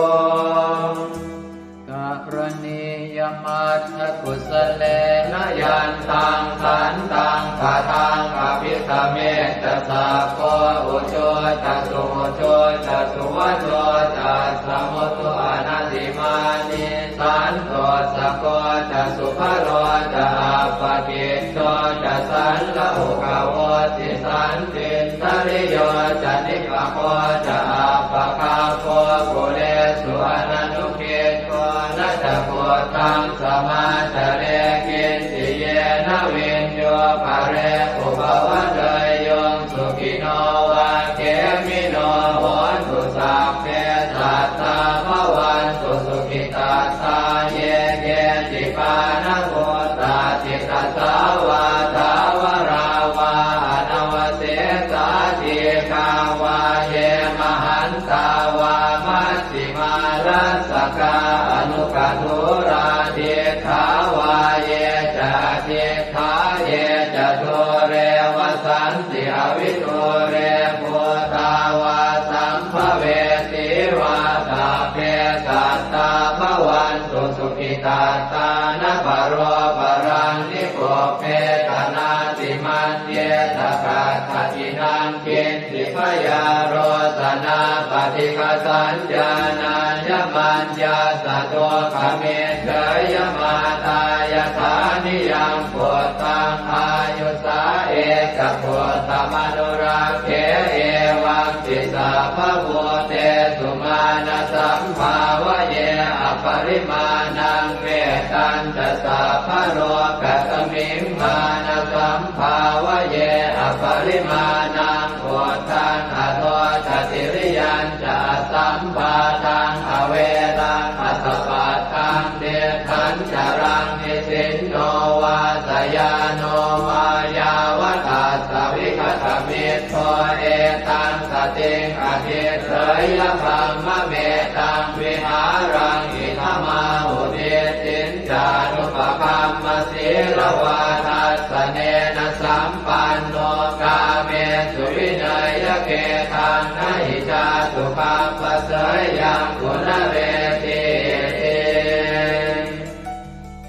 Karaṇīyamatthakusalena yantaṃ santaṃ padaṃ abhisamecca sakko ujū ca suhujū ca suvaco cassa mudu anatimānī santussako ca subharo ca appakicco ca sallahukavutti santindriyo ca nipako ca appagabbho kulesu ananu giddho. Na ca khuddaṃ samācare kiñci yena viññū pare upavadeyyuṃ. Sukhino vā khemino hontu sabbe sattā bhavantu sukhitattā. Ye keci pāṇabhūtatthi tasā vā thāvarā vā anavasesā dīghā vā ye mahantā vā maj jhimā rassakā aṇukathūlā diṭṭhā vā ye ca adiṭṭhā ye ca dūre vasanti avidūre bhūtā vā sambhavesī vā sabbe sattā bhavantu sukhitattā. Na paro paraṃ nikubbetha nātimaññetha katthaci naṃ kiñ ci byārosanā paṭighasaññā nāññamaññassa dukkhamiccheyya. Mātā yathā niyaṃ puttaṃ āyusā ekaputtamanurakkhe evampi sabbabhūtesu mānasambhāvaye aparimāṇaṃ. Mettañca sabbalokasmiṃ mānasambhāvaye aparimāṇaṃ uddhaṃ adho ca tiriyañca asambādhaṃ averaṃ asapattaṃ. Tiṭṭhañcaraṃ nisinno vā sayāno vā yāvatassa vigatamiddho etaṃ satiṃ adhiṭṭheyya brahmametaṃ vihāraṃ idhamāhu. Diṭṭhiñ ca anupagamma sīlavā dassanena sampanno kāmesu vineyya gedhaṃ na hi jātu gabbhaseyyaṃ punaretīti.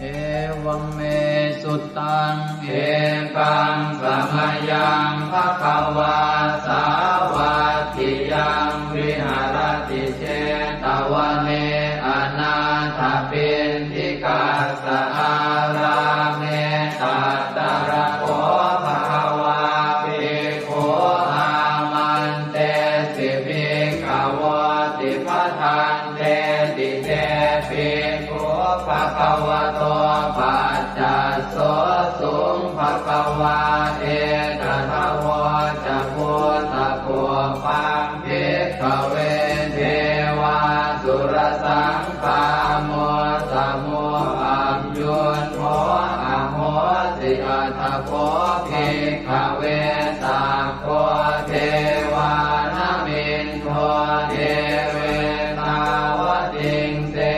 Evaṃ me sutaṃ. Ekaṃ samayaṃ bhagavā sāvatthiyaṃ viharati jetavane anāthapiṇḍikassa ārāme. Tatra kho bhagavā bhikkhū āmantesi bhikkhavoti. Bhadanteti te bhikkhū bhagavato paccassosuṃ. Bhagavā etadavoca. Bhūtapubbaṃ bhikkhave devāsurasaṅ gāmo samūhayuṃ kho ahosi. Atha kho bhikkhave sakko devānamindo devetāvatiṃse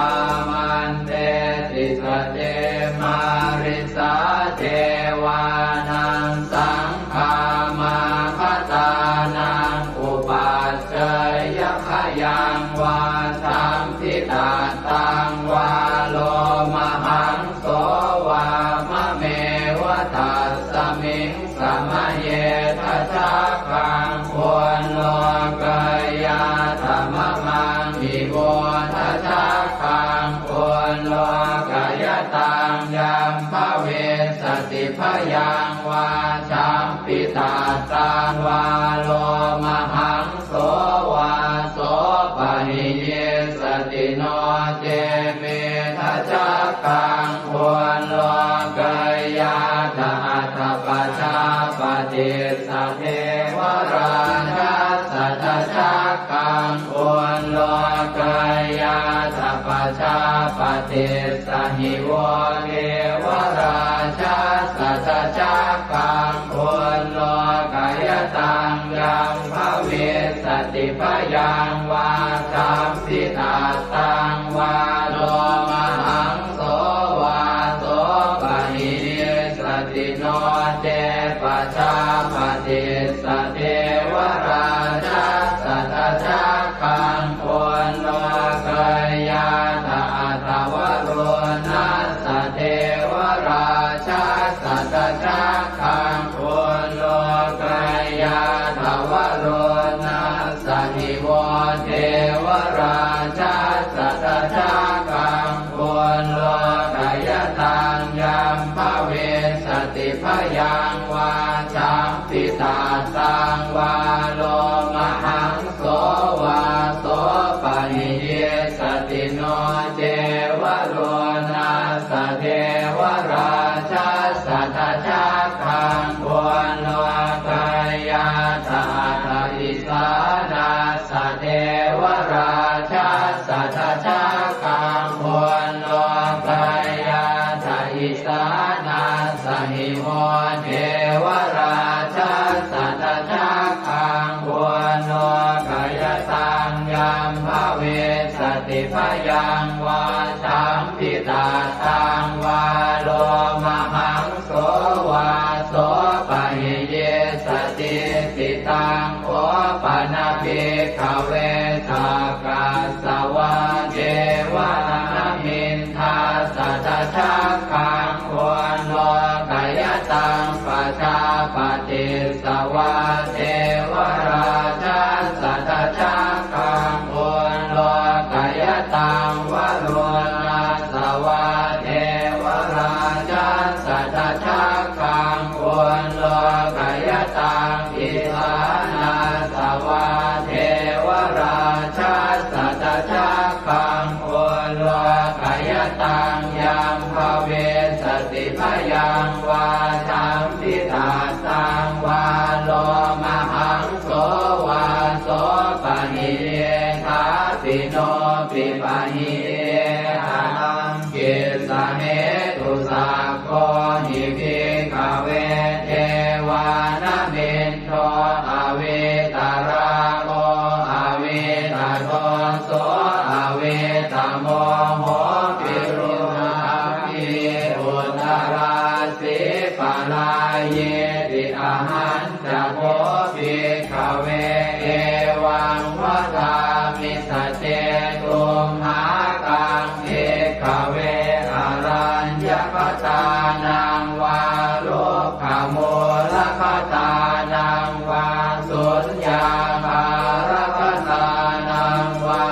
āmantesi. Sace mārisā devānaṃ saṅ gāmāgatānaṃ upaccayabhayaṃ vā sambhitattaṃ vā lomahaṃso vā mameva tassa Miṃ samaye dajaggaṃ ullokayātha mamaṃ hi vo dajaggaṃ ullokayataṃ yaṃ bhavissati bhayaṃ vā champittattaṃ vā lomahaṃso vā sopahiyissati no ce me dajaggaṃ ullokayātha atha pajāpatissa devarājassa dajaggaṃ ullokayātha pajāpatissa hi vo devarājassa dajaggaṃ ullokayataṃ yaṃ bhavissati bhayaṃ vā champittattaṃ vā lomahaṃso vā sopahiyissati no ce pajāpatissa devarājassa dajaggaṃ ullokayātha atha varuṇassa devarājassa dajaggaṃ ullokayātha varuṇassa hi vo devarājassa dajaggaṃ ullokayataṃ yaṃ bhavissati bhayaṃ vā champittattaṃ vā lomahaṃso vā sopahiyissati no ce varuṇassa devarājassa dajaggaṃ ullokayātha atha isānassa devarājassa dajaggaṃ ullokayātha isānassa hi vo devarājassa dajaggaṃ ullokayataṃ yaṃ bhavissati bhayaṃ vā champittattaṃ vā lomahaṃso vā sopahiyissati. Taṃ kho pana bhikkhave sakkas savā devanāmiṃ dassa dajaggaṃ ullokayataṃ pajāpatissa vā devarājassa dajaggaṃ ullokayataṃ varuṇassa vā devarājassa dajaggaṃ ullokayataṃ isānassa vā devarājassa dajaggaṃ ullokayataṃ yaṃ bhavissati bhayaṃ vā champittattaṃ vā lomahaṃso vā sopahiyye thāpi no pipahiye ataṃ kissa hetu. Sakko hi bhikkhave devānamindo avītarāgo avītadoso avītamoho virūḷhakī uttarāsī parāyīti. Ahañ ca kho bhikkhave evaṃ vadāmi: Sacce tumhākaṃ bhikkhave araññakatānaṃ vā rukkhamūlakatānaṃ vā suññāgārakatānaṃ vā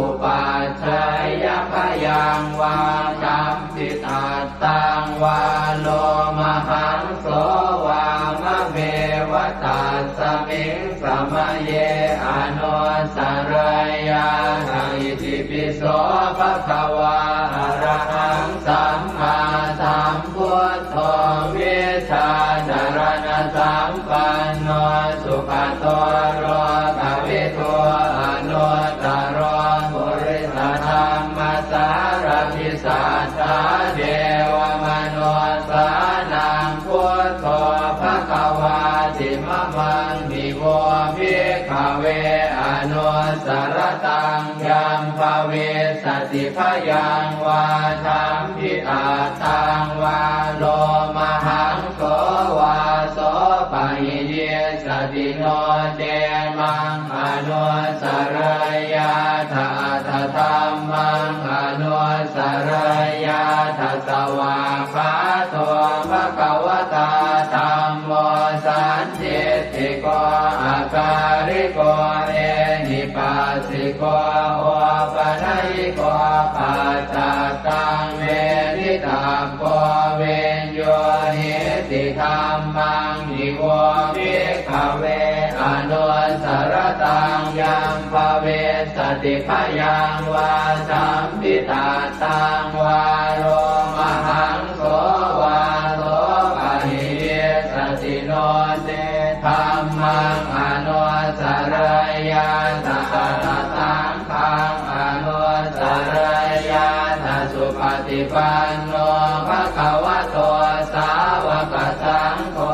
upajjhāyabhayaṃ vā champittattaṃ vā lomahaṃso vā mameva tasmiṃ samaye anussarayyātha. Itipi so bhagavā arahaṃ sammāsambuddho vijjācaraṇasampanno sugato lokavidū anuttaro purisadammasārathi satthā devamanussānaṃ buddho bhagavāti. Mamaṃ hi vo bhikkhave anussarattaṃ yaṃ bhavissati bhayaṃ vā champittattaṃ vā lomahaṃso vā sopahiyissati no ce maṃ anussarayyātha atha dhammaṃ anussarayyātha. Svākkhāto bhagavatā dham sandiṭṭhiko akāliko ehipassiko opanayiko paccattaṃ veditabbo viññūhīti. Dhammaṃ hi vo bhikkhave anussaratāṃ yaṃ bhavissati bhayaṃ vā sampittattaṃ vā lomahaṃ so vā so pahīyissati no ce dhammaṃ anussarayyātha atha saṅghaṃ anussarayyātha. Supaṭipanno bhagavato sāvakasaṅgho,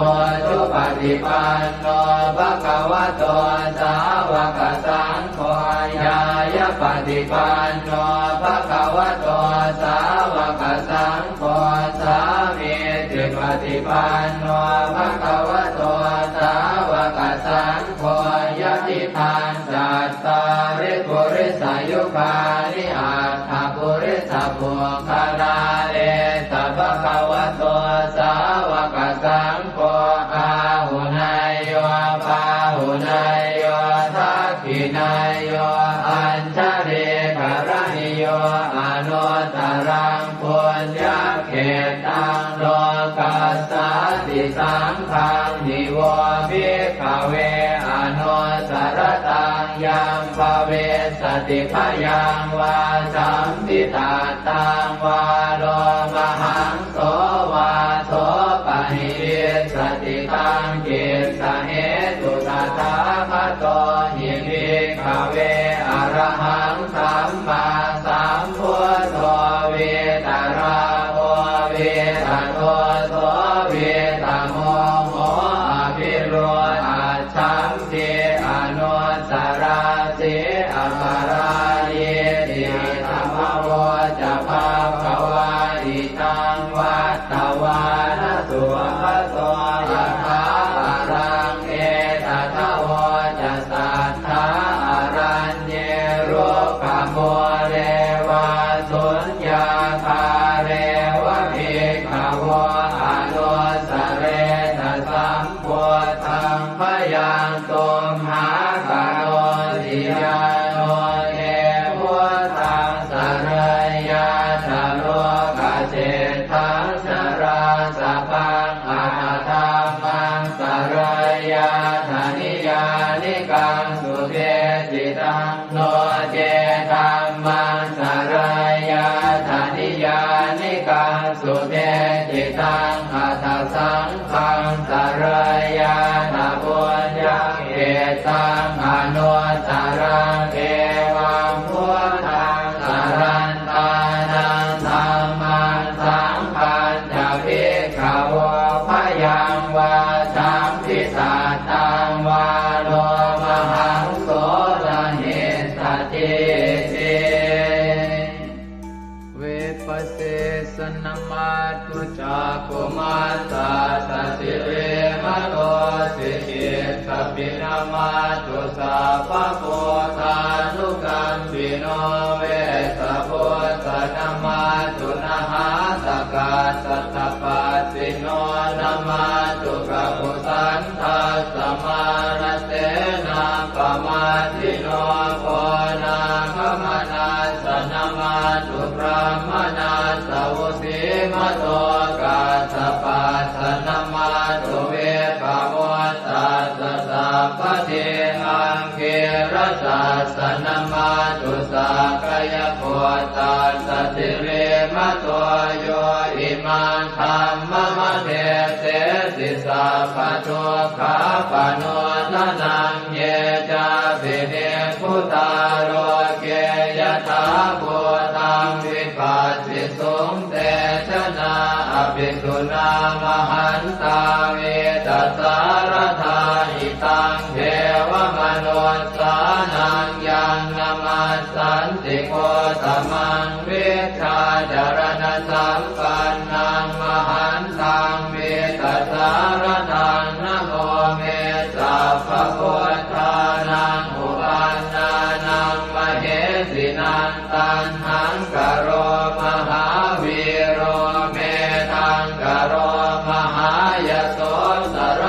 ujupaṭipanno bhagavato sāvakasaṅgho, ñāyapaṭipanno bhagavato sāvakasaṅgho, sāmīcipaṭipanno bhagavato sāvakasaṅgho, yadidaṃ cattāri purisayugāni aṭṭha purisapuggalā, esa bhagavato sāvakasaṅgho, āhuneyyo pāhuneyyo dakkhiṇeyyo añjalikaraṇīyo anuttaraṃ puññakkhettaṃ lokassāti. Saṅghaṃ hi vo bhikkhave anussaratāṃ yaṃ bhavissati bhayaṃ vā sampittattaṃ vā lomahaṃ so vā so pahīyissati. Taṃ kissa hetu tathāgato hi bhikkhave arahaṃ sammāsambuddho vītarāgo vītadoso vītamoho abhirūḷhaccham pi anussarāsi aparājīti. Idamavoca bhagavā. Idaṃ vattavāna sugato yathābalaṃ etadavoca satthā araññe rukkhamūle vāsuññāgāre va bhikkhavo anussaretha sam buddhaṃ bhayaṃ tumhākarosi. Yāno te buddhaṃ sarayyātha lokaseṭṭhaṃ narāsabhaṃ atha dhammaṃ sarayyātha niyyānikaṃ subheccittaṃ no ce dhammaṃ sarayyātha niyyānikaṃ subheccittaṃ atha saṅghaṃ sarayyātha puññakkhettaṃ anuttaraṃ. Evaṃ buddhaṃ sarantānaṃ dhammaṃ saṅghañca bhikkhavo bhayaṃ vā sampittattaṃ vā lomahaṃso na hessatīti. Vipassissa namatthu cakkhumantassa sirīmato, sikhītsapi namatthu sabbabuddhānukampino, vessabhussa namatthu nhātakassa tapassino, namatthu kakusandhassa mārasenappamaddino, konāgamanassa namatthu brāhmaṇassa vusīmato, kassapassa namatthu vippamuttassa sabbadhi, aṅgīrasassa namatthu sakyaputtassa sirīmato, yo imaṃ dhammamādesesi sabbadukkhāpanūdanaṃ. Ye cāpi nibbutā loke yathābhūtaṃ vipassisuṃ, te janā apisuṇā mahantā vītasāradā. Idaṃ devamanussānaṃ yaṃ namassanti Gotamaṃ, vijjācaraṇasampannaṃ mahantaṃ vītasāradaṃ. Namo me sabbabuddhānaṃ uppannānaṃ mahesinaṃ, taṇhaṅkaro mahāvīro medhaṅkaro mahāyaso, sar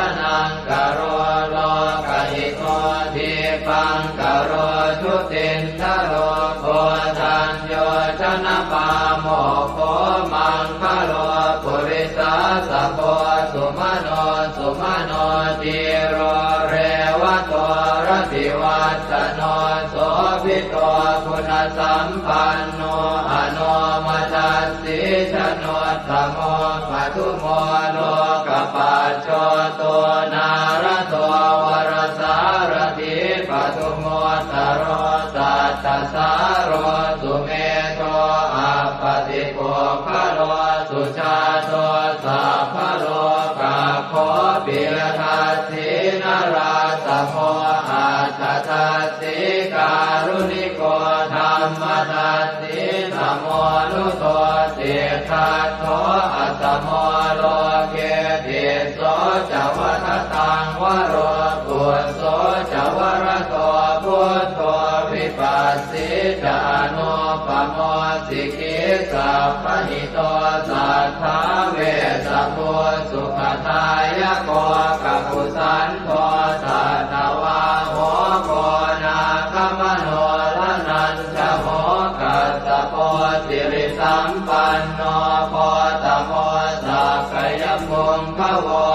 sumano dhīro revato rativassano sobhito guṇasampanno anomadassī januttamo padumo lokapajjoto nārado varasārathī padumu ttaro sattasāro sumedho appatipuggalo sujāto sabbalokaggo piyadassī narāsamo atthadassī kāruṇiko dhammadassī tamonudo siddhattho asamo loke tisso ca vadataṃ varo phusso ca varado buddho vipassī ca anūpamo sikhī sabbahito satthā vessabhū sukhadāyako kakusandho satthavāho koṇāgamano dhananjavo kassapo sirisampanno gotamo sakyapuṅgavo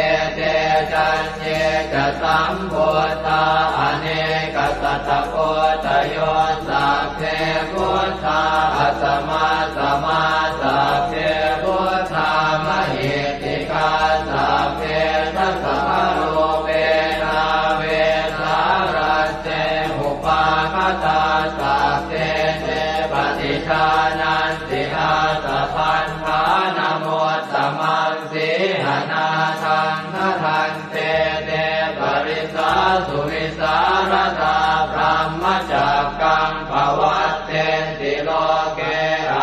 ete caññe ca sambuddhā anekasatakoṭayo sabbe buddhā asamasamā sabbe buddhā mahiddhikā sabbe dasabalūpena vesālā te upāgatā sabbe te paṭijānanti ātappamāṇamuttamaṃ sīhanāthaṃ bhaddante te parisā suvisāradā brahmacakkaṃ pavattenti loke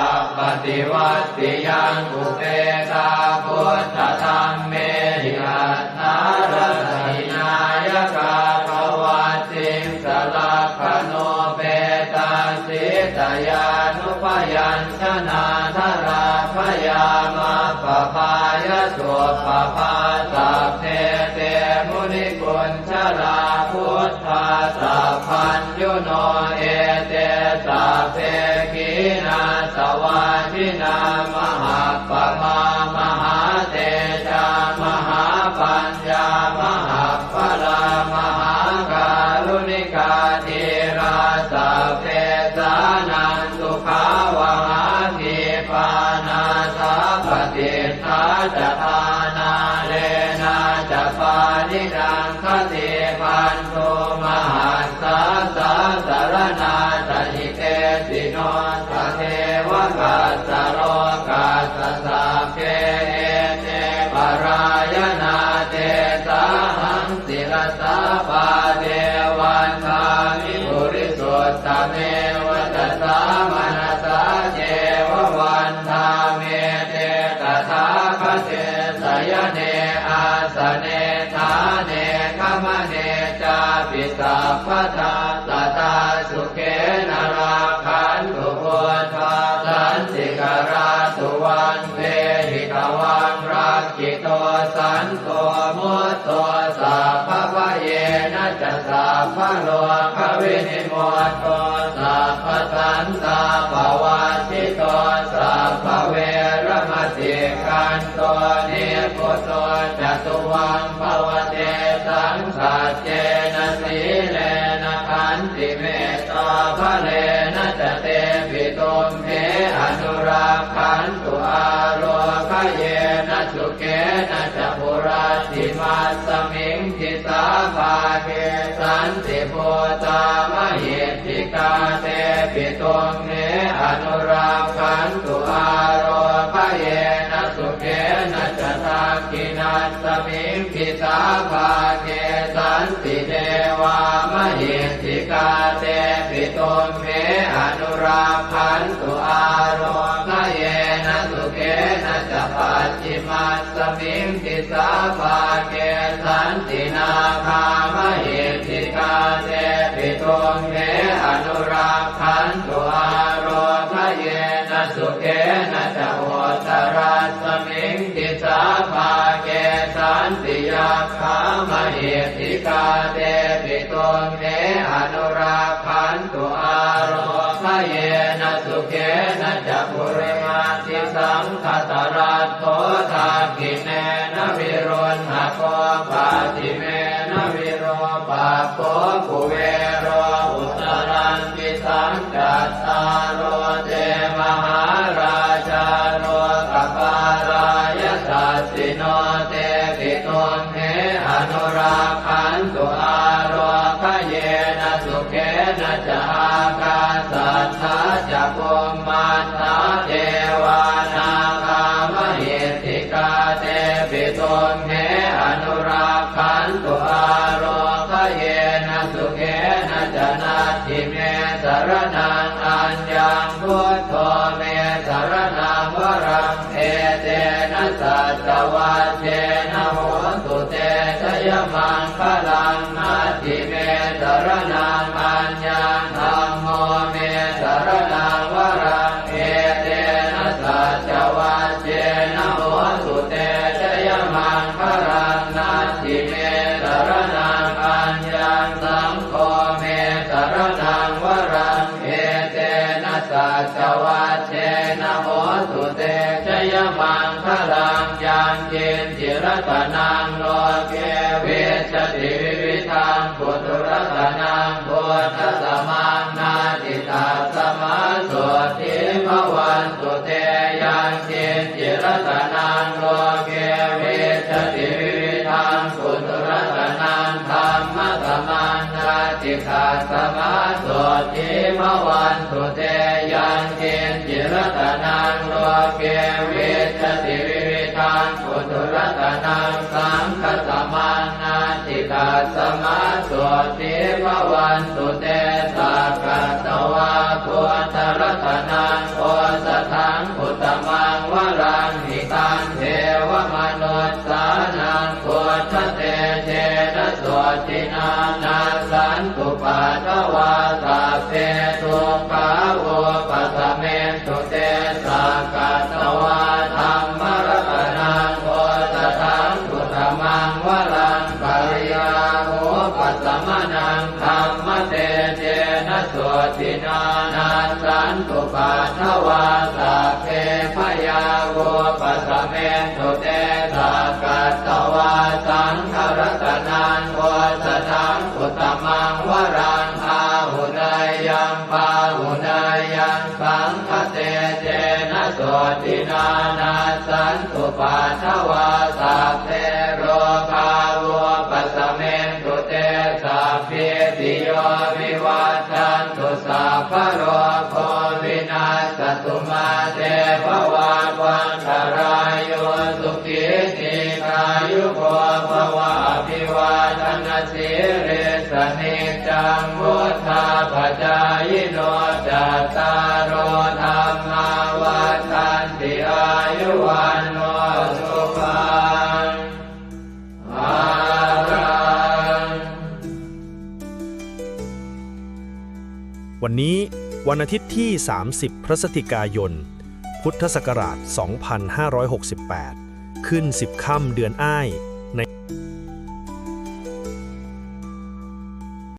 appaṭivattiyaṃ upekkkhā buddhadhammehi aṭṭhārasa hināyakā pavaṭṭiṃsa lakkhaṇūpetā sītyānubyañjanādharā bhayaṃ appabhāya suppabhā sabbe te munikuñjarā buddhā sabbaññuno ete sabbe khīṇāsavā jinā mahappamā mahātejā mahāpaññā mahappalā mahākāruṇikā dhīrā sabbesānaṃ sukhāvahā khīpā nāthapaṭiṭṭhā ca dhānālena ca pāṇinaṃ khatībhantū mahassā sāsaraṇā ca hitesino tatheva kassa lokassa sabbe ete parāyanā tesāhaṃ sirasā pāde vandāmi purisuttame vacasā manasā ceva vandāmete tathāgate sayane āsane ṭhāne gamane cāpi sabbadā sadā sukhena rakkhantu buddhā santikarā suvaṃ dehi tvaṃ rakkhito santo mutto sabbabhayena ca sabbarogavinimutto sabbasantāpavajjito sabbaveramatikkanto nibbuto ca tuvaṃ bhava tesaṃ saccena sīlena khantimettābalena ca tepi tumhe anurakkhantu ārogyena sukhena ca hurattimasmiṃ disābhāge santibhūtā mahiddhikā tepi tumhe anurakkhantu ārogyena sukhena ca dakkhiṇasmiṃ disābhāge santi devā mahiddhikā tepi tumhe anurakkhantu ārogyena sukhena ca pacchimasmiṃ disābhāge santi nāgā mahiddhikā tepi tumhe anurakkhantu ārogyena sukhena ca uttarasmiṃ disābhāge santi yakkhā mahiddhikā tepi tumhe anurakkhantu ārogyena yena sukhena ca purimaṃ disaṃ dhataraṭṭho dakkhiṇena viruḷhako pacchimena virūpakkho kuvero uttaraṃ disaṃ. Cattāro te mahārājā lokapālā yasassino tepi tumhe anurakkhantu ārogayena sukhena ca. Ākāsaṭṭhā ca bhummaṭṭhā devā nāgā mahiddhikā tepi tumhe anurakkhantu ārogayena sukhena ca. Natthi me saraṇaṃ aññaṃ, buddho me saraṇaṃ varaṃ, etena saccavajjena hotu te jayamaṅgalaṃ. Natthi me saraṇaṃ aññaṃ, dhammo me saraṇaṃ varaṃ, etena saccavajjena hotu te jayamaṅgalaṃ. Natthi me saraṇaṃ aññaṃ, saṅgho me saraṇaṃ varaṃ, etena saccavajjena hotu te jayamaṅgalaṃ. Yaṅkiñci ratanaṃ loke vijjati vividhaṃ puthu, ratanaṃ buddhasamaṃ natthi, tasmā sotthī bhavantu te. Yaṅkiñci ratanaṃ loke vijjati vividhaṃ puthu, ratanaṃ dhammasamaṃ natthi, tasmā sotthī bhavantu te. Yaṅkiñci ratanaṃ loke vijjati vividhaṃ puthu, ratanaṃ saṅghasamaṃ natthi, tasmā sotthī bhavantu te. Sakkatvā buddharatanaṃ osathaṃ uttamaṃ varaṃ, hitaṃ devamanussānaṃ buddhatejena sotthinā, nassantupaddavā sabbe dukkhā vūpasamentu te. Sakkatvā dhammaratanaṃ osathaṃ uttamaṃ varaṃ, pariḷāhūpasamanaṃ dhammatejena sotthinā, nassantupaddavā sabbe bhayā vūpasamentu te. Sakkatvā saṅgharatanaṃ osathaṃ uttamaṃ varaṃ, āhuneyyaṃ pāhuneyyaṃ saṅghatejena sotthinā, nassantupaddavā sabbe rogā vūpasamentu te. Sabbītiyo vivajjantu, sabbarogo vinassatu, mā te bhavatvantarāyo, sukhī dīghāyuko bhava. Abhivādanasīlissa niccaṃ vuḍḍhāpacāyino, cattāro dhammā vaḍḍhanti, āyu vaṇṇo sukhaṃ balaṃ. วันนี้วันอาทิตย์ที่ สามสิบ พฤศจิกายน พุทธศักราช สองพันห้าร้อยหกสิบแปด ขึ้น สิบ ค่ำเดือนอ้าย ใน